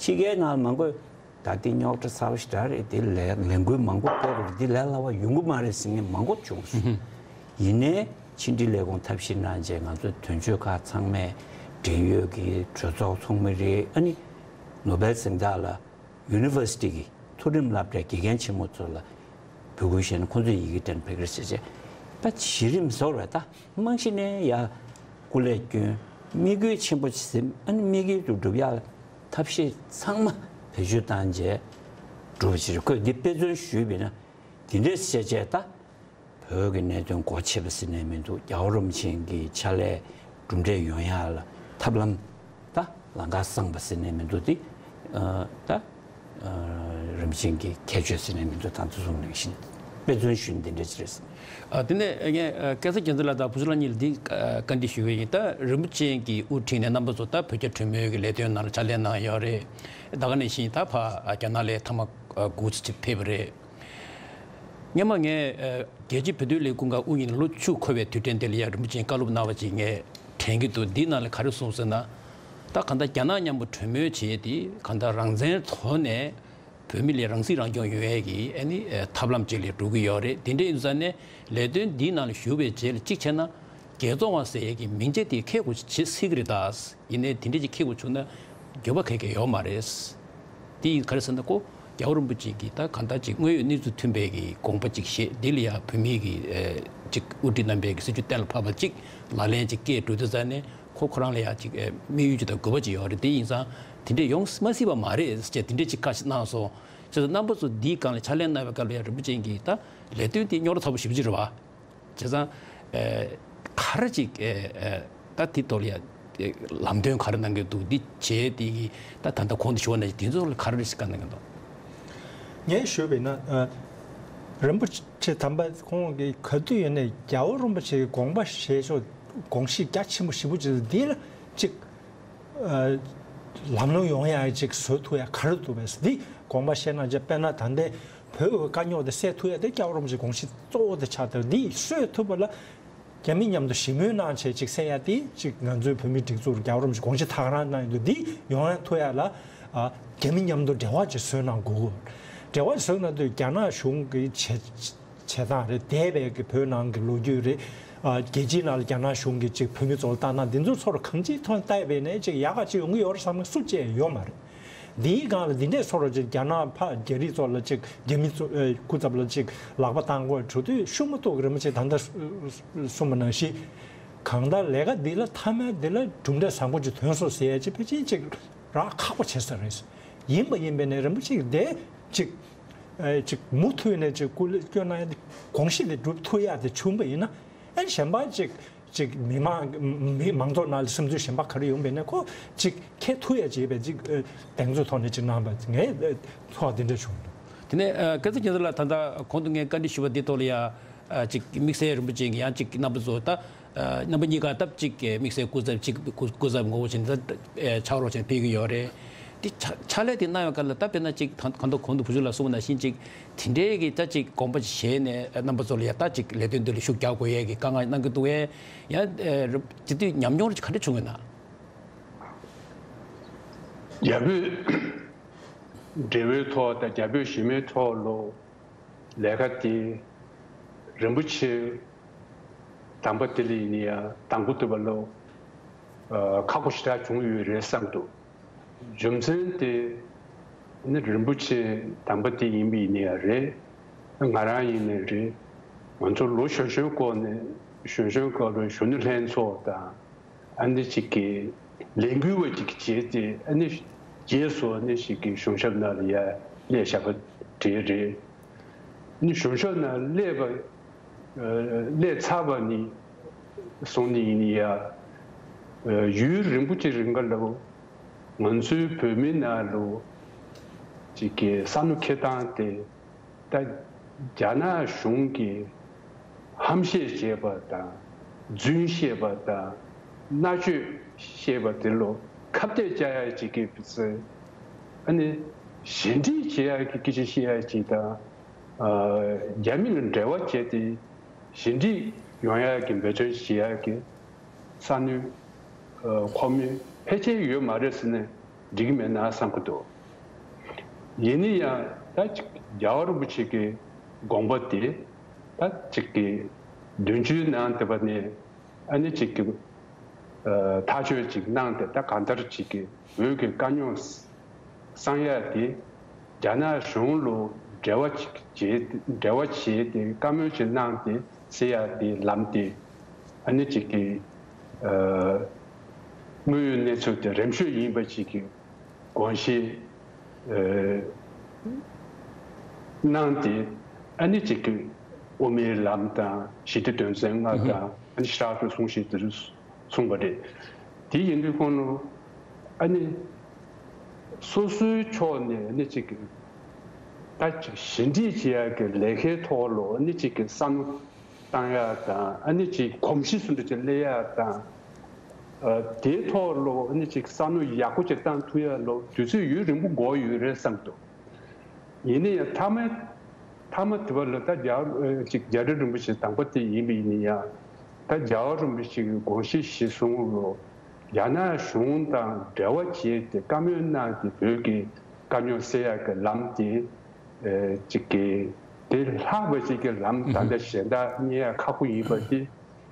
ཕྱི་རྒྱལ་ནང་ལ་མང་པོས་ད་དེ་རྙོག་དྲ་ཚ་པོ་ཞེ་དྲག་རེད། དེ་ལས་ལས་འགུལ་མང་པོ་སྤེལ་དགོས་རེད། དེ་ལས་སླ་བ་ཡོང་གི་མ་རེད་ཟེར་མཁན་མང་པོ་བྱུང་སོང་། ཡིན་ནའི་ཕྱི་འབྲེལ་ལས་ཁུངས་ཐབས་ཤེས་གནང་བྱས་ང་ཚོ་དོན་གཅོད་ཁག་ཚང་མས་འབྲེལ་ཡོད་ཀྱི་གྲོས་ཚོགས་ཚོགས་མི་རེད། ཨ་ནི་ནོ་བེལ་གཟེངས་རྟགས་ལ་ཡུ་ནི་ཝར་སི་ཊི་གི་མཐོ་རིམ་སློབ་གྲྭའི་དགེ་རྒན་ཆེན་མོ་ཚོ་ལ་འབོད་སྐུལ་བྱས་ནས་ཁོང་ཚོས་ཡི་གེ་འབྲི་ནས་ཕེབས་ཀྱི་རེད་ཟེར་བྱས། ད་གཞི་རིམ་བཟོ་བ་ད་རྨང་གཞི་ནས་ཡར་སྐུ་ལས་བསྐྱོན། དམིགས་ཡུལ་ཆེན་པོ་ཅིག་ཟིན། ཨ་ནི་དམིགས་ཡུལ་དུ་འགྲུབ་ཡག་ལ་ཐབས་ཤེས་ཚང་མ་བེད་སྤྱོད་བཏང་བྱས་འགྲུབ་པ་ཅིག་རེད། ཁོས་འདི་དཔེ་མཚོན་ཞུས་པ་ཡིན་ན་འདི་འདྲས་བྱས་བྱས་ད། བོད་ཀྱི་གནད་དོན་སྒོ་ཕྱེ་བ་ཟེར་ནས་མི་འདུག་རྒྱལ་བ་རིན་པོ་ཆེ་གི་ཕྱག་ལས་གྲུབ་འབྲས་ཡོང་ཡག་ལ་ཐབས་ལམ་ད་ལམ་ཁ་བསྲངས་པ་ཟེར་ནས་མི་འདུག་དེ་ཨ་ད་ རིན་པོ་ཆེ་གི་ཁྱད་ཆོས་ཟེར་ནས་ང་ཚོས་ད་ཚོད་གསུངས་ནས་བཞིན་དཔེ་མཚོན་ཞུས་འདི་འདྲ་ཅིག་རེད། ཨ་དེ་ནས་ངས་སྐལ་བཟང་རྒྱལ་མཚན་ལགས་དང་བུ་ཆུང་ལགས་གཉིས་ལ་འདི་བཀའ་འདྲི་ཞུ་གི་ཡིན། ད་རིན་པོ་ཆེ་གི་དབུ་ཁྲིད་ནས་རྣམ་པ་ཚོ་ད་བོད་རྒྱ་གྲོས་མོལ་གྱི་ལས་དོན་ནང་ལ་ཕྱག་ལས་གནང་ཡོད་རེད། ད་ག་ནང་བཞིན་ད་ཕ་རྒྱ་ནག་ལ་ཐེངས་མ་དགུ་ཙམ་ཅིག་ཕེབས་པ་རེད། སྔོན་མ་ངས་རྒྱལ་སྤྱིའི་བོད་དོན་ལས་ཁུངས་ཀྱི་དབུ་བརྙེས་ནས་ལོ་བཅུ་འཁོར་བའི་དུས་དྲན་དེ་ལ་ཡང་རིན་པོ་ཆེས་བཀའ་སློབ་གནང་བ་ཅིག་ངས་དྲན་གྱི་འདུག་འདིའི་ནང་ལ་ག་རེ་གསུངས་ཟེར་ན། ད་གང་ལྟར་རྒྱ་ནག་མཉམ་པོ་གྲོས་མོལ་བྱས་ཏེ་གང་ལྟར་རང་བཙན་ཐོག་ནས་བོད་མི་ལ་རང་སྲིད་རང་སྐྱོང་ཡོང་ཡས་ཀྱི་ཨ་ནི་ཐབས་ལམ་ཅིག་ལ་འགྲོ་གི་ཡོད་རེད། དེ་འདྲ་ཡིན་ཙང་ནས་ལས་དོན་འདིའི་ནང་ལ་ཞུགས་པའི་རྗེས་ལ་གཅིག་བྱས་ན་རྒྱལ་བཙོང་བ་ཟེར་ཡས་ཀྱི་མིང་ཆད་དེ་ཁྱད་དགོས་ཅིག་བྱེད་སྲིད་ཀྱི་རེད་ད། ཡིན་ནའི་དེ་འདྲ་ཅིག་ཁེགས་པ་བྱུང་ན་འགྱོད་པ་ག་གེ་ཡོད་མ་རེད། དེ་ཡིན་ག་རེ་ཟེར་ན་ཁོ་རྒྱལ་བ་རིན་པོ་ཆེ་གིས་ད་གང་ལྟར་ཅིག་དངོས་ཡོད་གནས་ཚུལ་མཐུན་པའི་གི་དགོངས་པ་ཅིག་བཞེས། འདི་ལ་ཡང་བོད་མིའི་གི་ཨེ་ཅིག་དབུ་ཁྲིད་རྣམ་པའི་གི་སྲིད་ཇུས་གཏན་ལ་ཕབ་པ་ཅིག་ལག་ལེན་ཅིག་བཀལ་འགྲོ་དུས་ཙང་ནས་ཁོ་ཁོ་རང་ལ་ཡང་ཅིག་ཨེ་དམིགས་ཡུལ་ཅིག་དང་དགོས་པ་ཅིག་ཡོད་རེད། དེ་ཡིན་ཙང་དེ་འདྲས་ཡོང་མ་སྲིད་པ་མ་རེད་ཅེས་དེ་འདྲས་ཅིག་བཀའ་ཞིག་གནང་སོང་། བྱས་ཙང་རྣམ་པ་ཚོ་འདིའི་སྒང་ལ་ཕྱག་ལས་གནང་བའི་སྐབས་ལ་ཡང་རིན་པོ་ཆེ་གིས་ད་ལས་དོན་དེ་རྙོག་དྲ་ཚ་པོ་ཞེ་པོ་ཅིག་རེད་བ། བྱས་ཙང་། ཨེ། ག་རེ་ཅིག་ཨེ། ཨེ། ད་དེ་ཐོག་ལ་ཡ། ཨེ། ལམ་སྟོན་ག་རེ་གནང་གི་འདུག་འདི་བྱས་དེ་གི་ད་ད་ལྟ་གོང་དུ་ཞུ་བ་ནང་བཞིན་དེ་ཚོ་ལ་ག་རེ་ཞིག་བཀའ་གནང་གི་འདུག་ངས་ཞུས་པ་ཡིན་ན། ཨ། རིན་པོ་ཆེ་དམ་པ་ཁོང་གིས་ག་དུས་ཡིན་ནའི་རྒྱལ་བ་རིན་པོ་ཆེ་གི་དགོངས་པ་བཞེས་ཕྱོགས་དགོངས་གཞི་རྒྱ་ཆེན་པོ་ཞེ་པོ་ཅིག་འདི་ལ་ཅིག་ལམ་ལྷོང་ཡོང་ཡག་ཅིག་བཟོ་ཐུབ་ཡག་ག་རེ་འདུག་པས་འདི་དགོངས་པ་བཞེས་གནང་བྱས། དཔེར་ན་ད་ལྟའི་བོད་ཀྱི་དཀའ་རྙོག་དེ་སེལ་ཐུབ་ཡག་དེ་རྒྱལ་བ་རིན་པོ་ཆེའི་དགོངས་གཞི་གཙོ་བོ་དེ་ཆགས་བསྡད། འདི་སེལ་ཐུབ་པ་ལ་རྒྱ་མི་མཉམ་དུ་ཞི་མོལ་གནང་བྱས་ཅིག་སེལ་ཡག་དེ་ཅིག་ང་ཚོའི་བོད་མིའི་སྒྲིག་འཛུགས་རྒྱལ་བ་རིན་པོ་ཆེ་དགོངས་གཞི་ད་ག་རང་གནང་ཡོད་འདུག་འདི་ཡོང་ཡག་ཐུབ་ཡག་ལ། ཨ། རྒྱ་མི་མཉམ་དུ་འབྲེལ་བ་ཅིག་བཟོས་གནང་དགོས། འབྲེལ་བ་བཟོས་གནང་དུས་རྒྱ་ནག་གཞུང་གི་བྱེད། བྱེད་སྟངས་རེད། འདས་པའི་གི་བོད་ནང་གི་ལོ་རྒྱུས་རེད། ཨ། རྒྱལ་སྤྱིའི་ནང་ལ་རྒྱ་ནག་གཞུང་གིས་ཅིག་བོད་མི་ཚོ་ལ་ལྟ་སྟངས་འདི་ཚོ་ཚོར་གང་ཅིའི་ཐོག་ནས་བལྟས་པས་ནས་ཅིག་ཡག་ག་ཅིག་ཡོང་གི་ཡོད་རེད་བསམ་མཁན་སུ་གཅིག་ཡོད་མ་རེད། འདིའི་སྒང་ལ་འདི་འདྲས་ཚོར་ཅིག་རྒྱ་ནག་ཕ་རྒྱ་རིགས་ཚོ་ལ་ཅིག་རྒྱ་མི་ཚོ་ཨེ་སྐུ་ཚབ་ལ་ཅིག་ལག་པ་བཏང་དགོས་འགྲོ་དུས་ཤུགས་མ་ཐུག་རིན་པོ་ཆེ་ད་ལྟ་གསུངས་པ་ནང་བཞིན་གང་ལྟར་ལས་ཀ་འདི་ལ་མཐའ་མའི་འདི་ལ་གྲུབ་འབྲས་བཟང་པོ་ཅིག་ཐོན་སོང་ཟེར་ཡ་ཅིག་ཕལ་ཆེར་ཅིག་རག་ཁག་པོ་བྱེད་ས་རེད། ཡིན་པ་ཡིན་པས་ནས་རིན་པོ་ཆེ་འདས་ཅིག་ཨེ་ཅིག་མུ་མཐུད་ནས་ཅིག་སྐུ་ལས་སྐྱོན་གནང་ཡ་དེ་དགོངས་གཞི་དེ་འགྲུབ་ཐུབ་ཡ་དེ་བྱུང་པ་ཡིན་ན། ཨེ་གཞན་པ་ཅིག་ཅིག་མི་མང་མི་མང་ཚོགས་ནང་ལ་བསམ་ཚུལ་གཞན་པ་ག་རེ་ཡོང་པས་ན་ཁོ་ཅིག་ཁྱེད་ཐུབ་ཡ་ཅིག་ཡོད་པའི་ཅིག་ཨེ་གདེང་ཚོད་ཐོག་ནས་ཅིག་གནང་པ་ངས་ཚོར་བ་འདི་འདྲ་བྱུང་འདུག་དེ་ནས་ཨ་སྐལ་བཟང་རྒྱལ་མཚན་ལགས་ད་ལྟ་གོང་དུ་ངས་བཀའ་འདྲི་ཞུས་པ་འདི་ཐོག་ལ་ཡ། ཨ་ཅིག་དམིགས་བསལ་རིན་པོ་ཆེ་གིས་ཡང་ཅིག་རྣམ་པ་ཚོ་ད། ཨ་རྣམ་པ་གཉིས་ཀ་སྟབས་གཅིག་གི་དམིགས་བསལ་སྐུ་ཚབ་གཅིག་སྐུ་སྐུ་ཚབ་ངོ་བོ་བྱས་ནས་ད་ཨེ་ཕྱག་རོགས་བྱས་ཕེབས་ཀྱི་ཡོད་རེད། འདི་ཕྱག་ཕྱག་ལས་དེ་གནང་བའི་སྐབས་ལ་ད་དཔེར་ན་ཅིག་ད་གང་ལྟར་གོང་དུ་བུ་ཆུང་ལགས་གསུངས་པ་ནང་བཞིན་ཅིག་དེ་འདྲའི་གི་ད་ཅིག་དགོངས་པ་ཅིག་བཞེས་ནས་རྣམ་པ་ཚོ་ལ་ཡ་ད་ཅིག་ལས་དོན་འདི་ལ་ཤུགས་རྒྱག་དགོས་ཡས་ཀྱི་བཀའ་མངགས་གནང་གི་འདུག་གས། ཡང་ཨེ་ར་སྤྱི་འཐུས་ཉམས་མྱོང་ར་ཅིག་ག་འདྲ་བྱུང་ཡོད་ན། རྒྱ་བོད་འབྲེལ་བའི་ཐོག་དང་རྒྱ་བོད་ཞི་མོལ་ཐོག་ལ་ལས་ཀ་དེ་རིན་པོ་ཆེ་དམ་པ་དེ་ལ་ཡིན་ན་ཡང་དང་པོ་དེ་བ་ལ་ཨ་ཁག་པོ་ཞེ་དྲག་བྱུང་ཡོད་རེད་བསམ་འདུག་རྒྱུ་མཚན་དེ་ནི་རིན་པོ་ཆེ་དམ་པ་དེ་ཡིན་པ་ཡིན་ན་ཡང་རེད། ང་རང་ཡིན་ནའི་རེད། ང་ཚོ་ལོ་གཞོན་གཞོན་སྐོར་ནས་གཞོན་གཞོན་སྐོར་ལ་གཞོན་ནུ་ལྷན་ཚོགས་དང་། ཨ་ནི་ཅིག་གི་ལས་འགུལ་བ་ཅིག་བྱས་ཏེ་ཨ་ནི་རྗེས་སུ་ཨ་ནི་ཞིག་གི་གཞུང་ཞབས་ནང་ལ་ཡ་སླེབས་བཞག་པ་དེ་རེད། ཨ་ནི་གཞུང་ཞབས་ནང་སླེབས་པ་ཨ་སླེབས་ཚར་བ་ནི་སོང་ནི་ཡིན་ཡ། ཨ་ཡུན་རིང་པོ་ཅིག་རིང་ག་ལ་ང་ཚོའི་བོད་མི་ནང་ལ་ཅིག་གི་བསམ་བློ་འཁྱེར་སྟངས་དེ། ད་རྒྱ་ནག་གཞུང་གིས་ཧམ་བཤད་བྱས་པ་དང་རྫུན་བཤད་པ་དང་མནར་གཅོད་བཤད་པ་དེ་ལ་ཁ་གཏད་བཅག་ཡ་ཅིག་གི་ཚེ་ཨ་ནི་ཞི་འགྲིག་བྱེད་ཡ་གི་སྐད་ཆ་བཤད་ཡ་ཅིག་དང་། ཨ་རྒྱ་མི་ལ་འབྲེལ་བ་བྱས་ཏེ་ཞི་འགྲིག་ཡོང་ཡ་གི་འབད་བརྩོན་བྱེད་ཡ་གི་བསམ་མནོ་ཨ་ཁོ་མོས་ཕལ་ཆེར་ཡོད་མ་རེད་ཟེར་ནས་འགྲིག་གི་མེད་ན་བསམ་གི་འདུག་ཡིན་ན་ཡང་ད་ཅིག་རྒྱལ་བ་རིན་པོ་ཆེ་གི་དགོངས་པ་དེ་ད་ཅིག་གི་བདུན་ཅུའི་ནང་དེ་བ་ནས་ཨ་ནི་ཅིག་གི་ཨ་ཐག་གཅོད་ཅིག་གནང་སྟེ་ད་གང་ལྟར་ཅིག་གི་བོད་ཀྱི་དཀའ་རྙོག་སང་ཡ་དེ་རྒྱ་ནག་གཞུང་ལ་འབྲེལ་བ་ཅིག་བྱེད་འབྲེལ་བ་བྱེད་དེ་བཀའ་མོལ་ཅིག་གནང་སྟེ་ཟེར་ཡ་དེ་ལམ་དེ་ཨ་ནི་ཅིག་གི་ཨ་དངོས་ཡོད་གནས་ཚུལ་དེ་རིམ་ཤོས་ཡིན་པ་ཅིག་གི་དགོངས་བཞེས་ཨ་གནང་སྟེ་ཨ་ནི་ཅིག་གི་དབུ་མའི་ལམ་དང་ཞི་བདེ་དོན་ཚན་ལྔ་དང་ཨ་ནི་ཤ་སྟག་གསུང་བཤད་དེ་ཚོ་གསུངས་པ་རེད། དེ་ཡིན་དུས་ཁོང་ལ་ཨ་ནི་སོ་སོའི་ཕྱོགས་ནས་ཨ་ནི་ཅིག་ ད་ཅིག་ཞི་འགྲིག་བྱེད་ཡག་གི་ལས་ཀའི་ཐོག་ལ་ཨ་ནི་ཅིག་གི་བསམ་བློ་བཏང་ཡག་དང་། ཨ་ནི་ཅིག་གོམས་གཤིས་སུ་འདྲ་ཅིག་སླེབས་ཡག་དང་། ཨ་དེའི་ཐོག་ལ་ཨ་ནི་ཅིག་བསམ་བློ་ཡག་པོ་ཅིག་བཏང་ཐུབ་ཡག་ལ་དུས་ཚོད་ཡུན་རིང་པོ་འགོར་ཡོད་རེད་བསམ་འདུག། ཡིན་ན་ཡང་མཐའ་མ་མཐའ་མ་དེ་བ་ལ་ད་རྒྱ་ཨ་ཅིག་རྒྱ་རི་རིན་པོ་ཆེ་དང་པོ་དེ་ཡིན་པ་ཡིན་ན་ཡང་། ད་རྒྱལ་བ་རིན་པོ་ཆེ་གི་དགོངས་གཞི་གཞིར་བཟུང་ལ་རྒྱ་ནག་གཞུང་དང་འབྲེལ་བ་བྱས་ཏེ་བཀའ་མོལ་གནང་སྟེ་བོད་ཀྱི་དཀའ་རྙོག་སེལ་ཡག་གི་ལམ་དེ་ཨེ་ཅིག་གི་དེ་ལྷག་པ་ཅིག་གི་ལམ་ད་ལྟ་གཞན་དག་རྙེད་ཡག་ཁག་པོ་ཡིན་པ་དེ་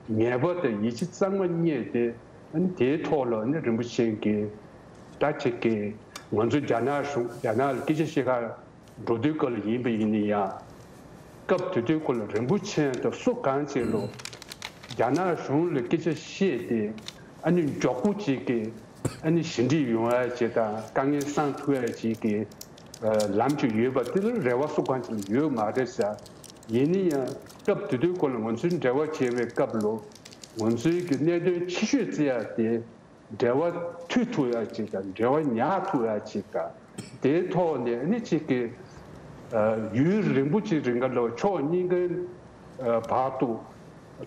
ངེས་པ་དང་ཡིད་ཆེས་གཙང་མ་རྙེད་དེ། ཨ་ནི་དེའི་ཐོག་ལ་ཨ་ནི་རིན་པོ་ཆེ་གིས་ད་ཅིག་གི་ང་ཚོ་རྒྱ་ནག་གཞུང་རྒྱ་ནག་ལ་སྐད་ཆ་བཤད་གར་འགྲོ་དུས་སྐབས་ལ་ཡིན་པ་ཡིན་ན་ཡང་། སྐབས་དེ་དུས་སྐོར་ལ་རིན་པོ་ཆེ་དང་སུ་གང་ཅིག་ལ་རྒྱ་ནག་གཞུང་ལ་སྐད་ཆ་བཤད་དེ། ཨ་ནི་མགྱོགས་པོ་ཅིག་གི་ཨ་ནི་ཞི་འགྲིག་ཡོང་ཡ་ཅིག་དང་དཀའ་ངལ་སངས་ཐུབ་ཡ་ཅིག་གི་ལམ་ཅིག་ཡོད་པ་དེ་ལ་རེ་བ་སུ་གང་ཅིག་ལ་ཡོད་མ་རེད་ཟེར། ཡིན་ན་ཡང་སྐབས་དེ་དུས་སྐོར་ལ་ང་ཚོའི་འབྲེལ་བ་བྱེད་པའི་སྐབས་ལ་ང་ཚོའི་གི་གནད་དོན་ཆེ་ཤོས་བརྩི་ཡ་དེ། འབྲེལ་བ་མཐུད་ཐུབ་ཡ་ཅིག་དང་། འབྲེལ་བ་ཉར་ཐུབ་ཡ་ཅིག་དང་། དེའི་ཐོག་ནས་ནི་ཅིག་གི་ཨ་ཡུན་རིང་པོ་ཅིག་རིང་ག་ལ་ཕྱོགས་གཉིས་ཀའི་ཨ་བར་དུ་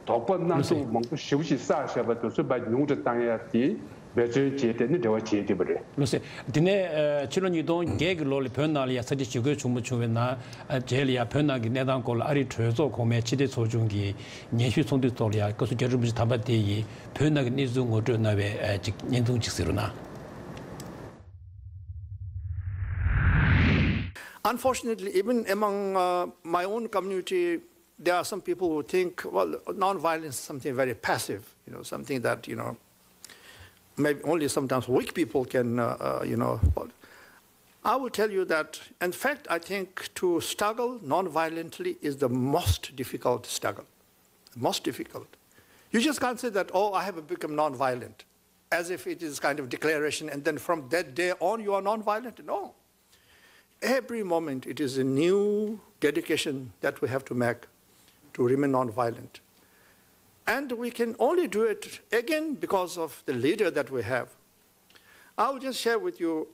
དོགས་པ་སྣ་ཚོགས་མང་པོ་ཞེ་པོ་ཅིག་བསགས་བཞག་པ་དེ་ཚོ་ཕར་ཉུང་དུ་བཏང་ཡ་དེ་འབད་བརྩོན་བྱས་ཏེ་ནི་འབྲེལ་བ་བྱེད་བསྡད་པ་རེད། ལགས་སོ། དེ་ནས་ཨ་ཕྱི་ལོ་ཉིས་སྟོང་བརྒྱད་ཀྱི་ལོ་ལ་བོད་ནང་ལ་ཡ་ས་བྱི་ཞི་རྒོལ་བྱུང་མ་བྱུང་བའི་ནང་། ཨ་རྗེས་ལ་ཡ་བོད་ནང་གི་གནས་སྟངས་སྐོར་ལ་ཨ་རིའི་གྲོས་ཚོགས་གོང་མའི་ཕྱི་དྲིལ་ཚོགས་ཆུང་གི་སྙན་ཞུའི་ཚོགས་འདུའི་ཐོག་ལ་ཡ་བཀའ་ཟུར་རྒྱ་རི་རིན་པོ་ཆེ་དམ་པ་དེ་ཡིས་བོད་ནང་གི་གནས་ཚུལ་ངོ་སྤྲོད་གནང་བའི་ཨ་ཅིག་བརྙན་ཐུང་ཅིག་གཟིགས་རོགས་གནང་། Unfortunately, even among uh, my own community, there are some people who think, well, non-violence is something very passive, you know, something that, you know, maybe only sometimes weak people can, uh, uh, you know. I will tell you that, in fact, I think to struggle non-violently is the most difficult struggle. Most difficult. You just can't say that, oh, I have become non-violent, as if it is kind of declaration, and then from that day on, you are non-violent. No. Every moment, it is a new dedication that we have to make to remain non-violent. And we can only do it again because of the leader that we have. I will just share with you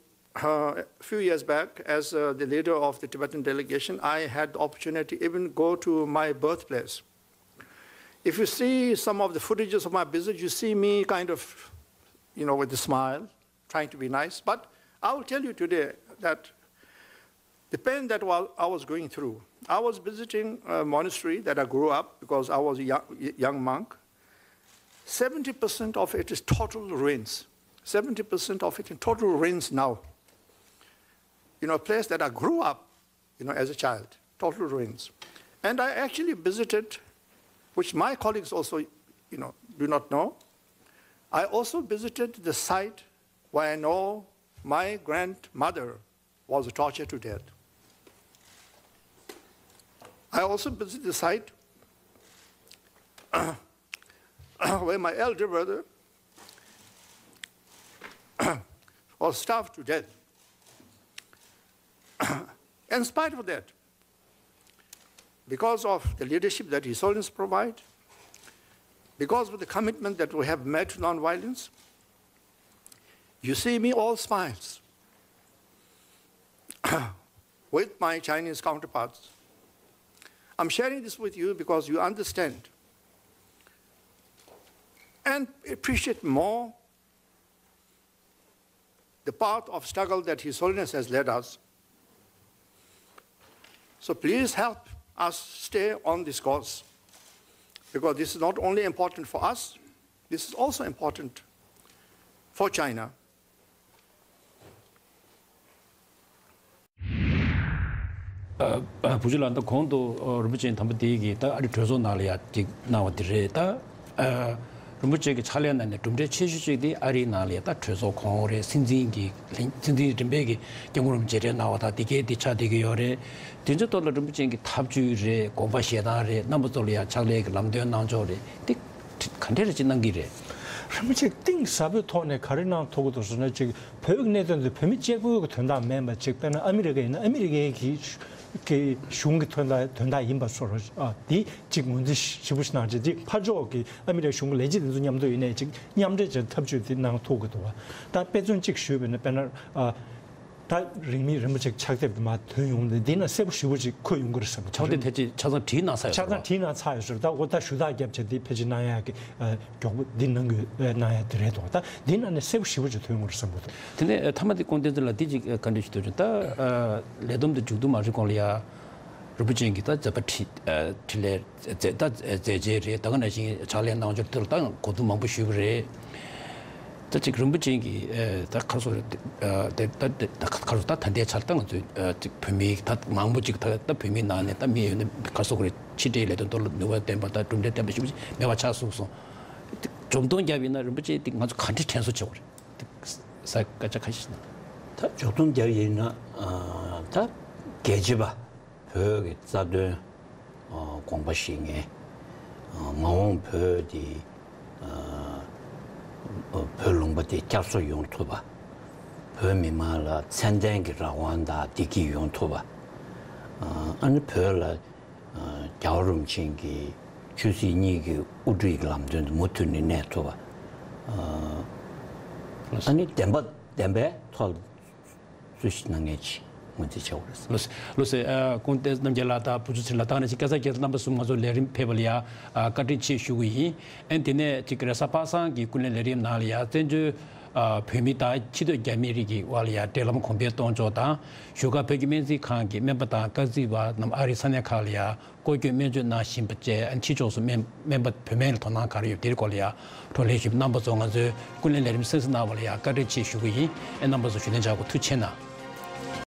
uh, a few years back, as uh, the leader of the Tibetan delegation, I had the opportunity even go to my birthplace. If you see some of the footages of my visit, you see me kind of, you know, with a smile, trying to be nice. But I will tell you today that the pain that wa- I was going through, I was visiting a monastery that I grew up because I was a young, young monk. Seventy percent of it is total ruins. Seventy percent of it in total ruins now. You know, a place that I grew up, you know, as a child, total ruins. And I actually visited, which my colleagues also, you know, do not know. I also visited the site where I know my grandmother was tortured to death. I also visited the site where my elder brother was starved to death. In spite of that, because of the leadership that His Holiness provide, because of the commitment that we have made to non-violence, you see me all smiles with my Chinese counterparts. I'm sharing this with you because you understand and appreciate more the path of struggle that His Holiness has led us. So please help us stay on this course, because this is not only important for us, this is also important for China. ཨ་ཨ་བུ་ཆུ་ལགས། ད་གོང་དུ་ཨ་རིན་པོ་ཆེ་དམ་པ་དེ་གིས་ད་ཨ་རི་གྲོས་ཚོགས་ནང་ལ་ཡ་ཅིག་གནང་བ་དེ་རེད། ད་ཨ་རིན་པོ་ཆེ་གི་ཕྱག་ལས་ནང་ནས་གྲུབ་འབྲས་ཆེ་ཤོས་ཅིག་དེ་ཨ་རིའི་ནང་ལ་ཡ་ད་གྲོས་ཚོགས་གོང་རེད། སྲིད་འཛིན་གྱི་ལྷན་སྲིད་འཛིན་རིམ་པས་ཀྱི་སྐྱབས་མགོན་རིན་པོ་ཆེ་མཇལ་འཕྲད་གནང་བ་དང་དེ་གའི་དེ་ཆགས་བསྡད་ཀྱི་ཡོད་རེད། དེ་ཚོའི་ཐོག་ལ་རིན་པོ་ཆེ་གི་ཐབས་ཇུས་རེད། དགོངས་པ་བཞེས་སྟངས་རེད། རྣམ་པ་ཚོ་ལ་ཡ་ཕྱག་ལས་ཀྱི་ལམ་སྟོན་གནང་ཕྱོགས་རེད། དེ་ག་འདྲ་རེ་ཅིག་གནང་གི་རེད། རིན་པོ་ཆེ་གཏིང་ཟབ་པོའི་ཐོག་ནས་ག་རེ་གནང་ཐུབ་ཀྱི་འདུག་ཟེར་ན། ཅིག་བོད་ཀྱི་གནད་དོན་དེ་བོད་མི་གཅིག་པོའི་གི་དོན་དག་མིན་པ། ཅིག་དཔེར་ན་ཨ་མི་རི་ཀ་ཡིན་ན་ཨ་མི་རི་ཀའི་གི་གི་གཞུང་གི་དོན་དག་དོན་དག་ཡིན་པ་སོགས་ཨ་དེ་ཅིག་ངོས་འཛིན་ཞིབ་པོ་ཞིག་གནང་བྱས། ཅིག་ཕར་ཕྱོགས་ཀྱི་ཨ་མི་རི་ཀ་གཞུང་གི་ལས་བྱེད་དེ་ཚོ་མཉམ་དུ་ཡིན་ནའི་ཅིག་མཉམ་འབྲེལ་བྱས་ཐབས་ཇུས་དེ་གནང་ཐུབ་ཀྱི་འདུག་བ། ད་དཔེ་མཚོན་གཅིག་ཞུས་པ་ཡིན་ན། དཔེར་ན་ཨ་ ད་རིང་མིན་རིན་པོ་ཆེ་ཕྱག་དེབ་དེ་མར་ཐོན་ཡོང་ནས་འདི་ན་གསལ་པོ་ཞེ་པོ་ཅིག་འཁོད་ཡོང་གི་རེད་བསམ་གྱི། ཕྱག་དེབ་ཕལ་ཆེར་ཆ་ཚང་བྲིས་གནང་ཚར་ཡོད་ཆ་ཚང་རེད་བ། བྲིས་གནང་ཚར་ཡོད་ཟེར། ད་འོ་ད་ཞུ་དག་རྒྱབ་བྱས་དེ་ཕལ་ཆེར་གནང་ཡག་གི་ཨ་མགྱོགས་པོ་འདི་གནང་དགོས་ཨ་གནང་ཡག་དེ་རེད་འདུག་ད་འདི་ན་ནས་གསལ་པོ་ཞེ་པོ་ཅིག་ཐོན་ཡོང་གི་རེད་བསམ་གྱི་འདུག་དེ་ནས་ཨ་མཐའ་མ་དེ་སྐུ་ངོ་བསྟན་འཛིན་ལགས་འདི་ཅིག་ཨ་བཀའ་འདྲི་ཞུ་འདོད་བྱུང་། ད་ཨ་ལས་བསྡོམས་དེ་མཇུག་བསྡོམས་མ་རེད་གོང་ལ་ཡ། རིན་པོ་ཆེ་གིས་ད་མཛད་པ་འཕྲིན་ཨ་འཕྲིན་ལས་མཛད་ད་མཛད་རྗེས་རེད། ད་ག་ནང་བཞིན་ཕྱག་ལས་གནང་ཕྱོགས་དེ་ལ་ད་གོ་བསྡུར་མང་པོ་ཞུས་པ་རེད། ད་ཅིག་རིན་པོ་ཆེ་གིས་ཨ་ད་ག་རེ་ཟེར་དགོས་རེད། ཨ་དེ་ད་དེ་ད་ག་རེ་ཟེར་ད་ད་ལྟའི་ཆར་ད་ང་ཚོས་ཨ་ཅིག་བོད་མི་ད་མང་པོ་ཅིག་ད་ད་བོད་མིའི་ནང་ནས་ད་མི་ཡོད་ན་ག་རེ་ཟེར་དགོས་རེད། ཕྱི་འབྲེལ་ལས་དོན་ཐོག་ལ་ནུས་པ་ལྡན་པ་ད་གྲུབ་འབྲས་ལྡན་པ་ཞིག་མེད་པ་ཆགས་སོང་སོང་། འཇོག་སྡོམ་བརྒྱབ་ཡིན་ན་རིན་པོ་ཆེ་དེ་ང་ཚོ་ག་འདྲས་དྲན་གསོ་བྱེད་དགོས་རེད། ས་སྐད་ཆ་ཁ་ཤས་ཤིག་གནང་། ད་འཇོག་སྡོམ་རྒྱག་ཡིན་ན་ཨ་ད་རྒྱལ་གཅེས་པ་བོད་ཀྱི་རྩ་དོན་ཨ་དགོངས་པ་བཞེས་མཁན། ཨ་མ་འོངས་བོད་དེ་ཨ་བོད་ལུང་པ་དེ་བསྐྱར་གསོ་ཡོང་ཐུབ་པ། བོད་མི་མང་ལ་ཚད་ལྡན་གྱི་རང་དབང་དང་བདེ་སྐྱིད་ཡོང་ཐུབ་པ། ཨ་ཨ་ནི་བོད་ལ་རྒྱལ་བ་རིན་པོ་ཆེ་གི་ཆོས་སྲིད་གཉིས་ཀྱི་དབུ་ཁྲིད་ཀྱི་ལམ་སྟོན་དུ་མུ་མཐུད་ནས་གནས་ཐུབ་པ། ཨ་ནི་བདེན་པ་བདེན་པའི་ཐོག་ལ་སུ་ཞིག་གནང་མཁན་ཅིག་ངོས་འཛིན་བྱ་དགོས་རེད། ལགས་སོ། ལགས་སོ། ཨ་སྐུ་ངོ་བསྟན་འཛིན་རྣམ་རྒྱལ་ལགས་དང་བུ་ཆུ་ཚེ་རིང་ལགས་ད་ག་ནང་བཞིན་སྐལ་བཟང་རྒྱལ་མཚན་རྣམ་པ་གསུམ་ང་ཚོ་ལས་རིམ་ཕེབས་པ་ལ་ཡ་ཨ་བཀའ་དྲིན་ཆེ་ཞུ་གི་ཡིན། ཨ་ནི་དེ་ནས་ཅིག་རེས་གཟའ་པ་སངས་ཀྱི་ཀུན་གླེང་ལས་རིམ་ནང་ལ་ཡ་བཙན་བྱོལ་ཨ་བོད་མི་དང་ཕྱི་སྡོད་རྒྱ་མི་རིགས་ཀྱི་དབར་ལ་ཡ་འབྲེལ་ལམ་གོང་འཕེལ་གཏོང་ཕྱོགས་དང་བཞུགས་སྒར་བོད་ཀྱི་སྨན་རྩིས་ཁང་གི་སྨན་པ་དང་སྐར་རྩིས་པ་རྣམས་ཨ་རིའི་ས་གནས་ཁག་ལ་ཡ་སྐོར་སྐྱོད་སྨན་བཅོས་གནང་བཞིན་པ་བཅས་ཕྱི་ཕྱོགས་སུ་སྨན་སྨན་པ་བོད་སྨན་ལ་དོ་སྣང་ག་རེ་ཡོད་དེའི་སྐོར་ལ་ཡ་བགྲོ་གླེང་ཞུས་པ། རྣམ་པ་ཚོ་ང་ཚོའི་ཀུན་གླེང་ལས་རིམ་གསན་གཟིགས་གནང་བ་ལ་ཡ་བཀའ་དྲིན་ཆེ་ཞུ་གི་ཡིན། ཨེ་རྣམ་པ་ཚོ་བཞུགས་གདན་འཇགས་དགོས། ཐུགས་རྗེ་གནང་།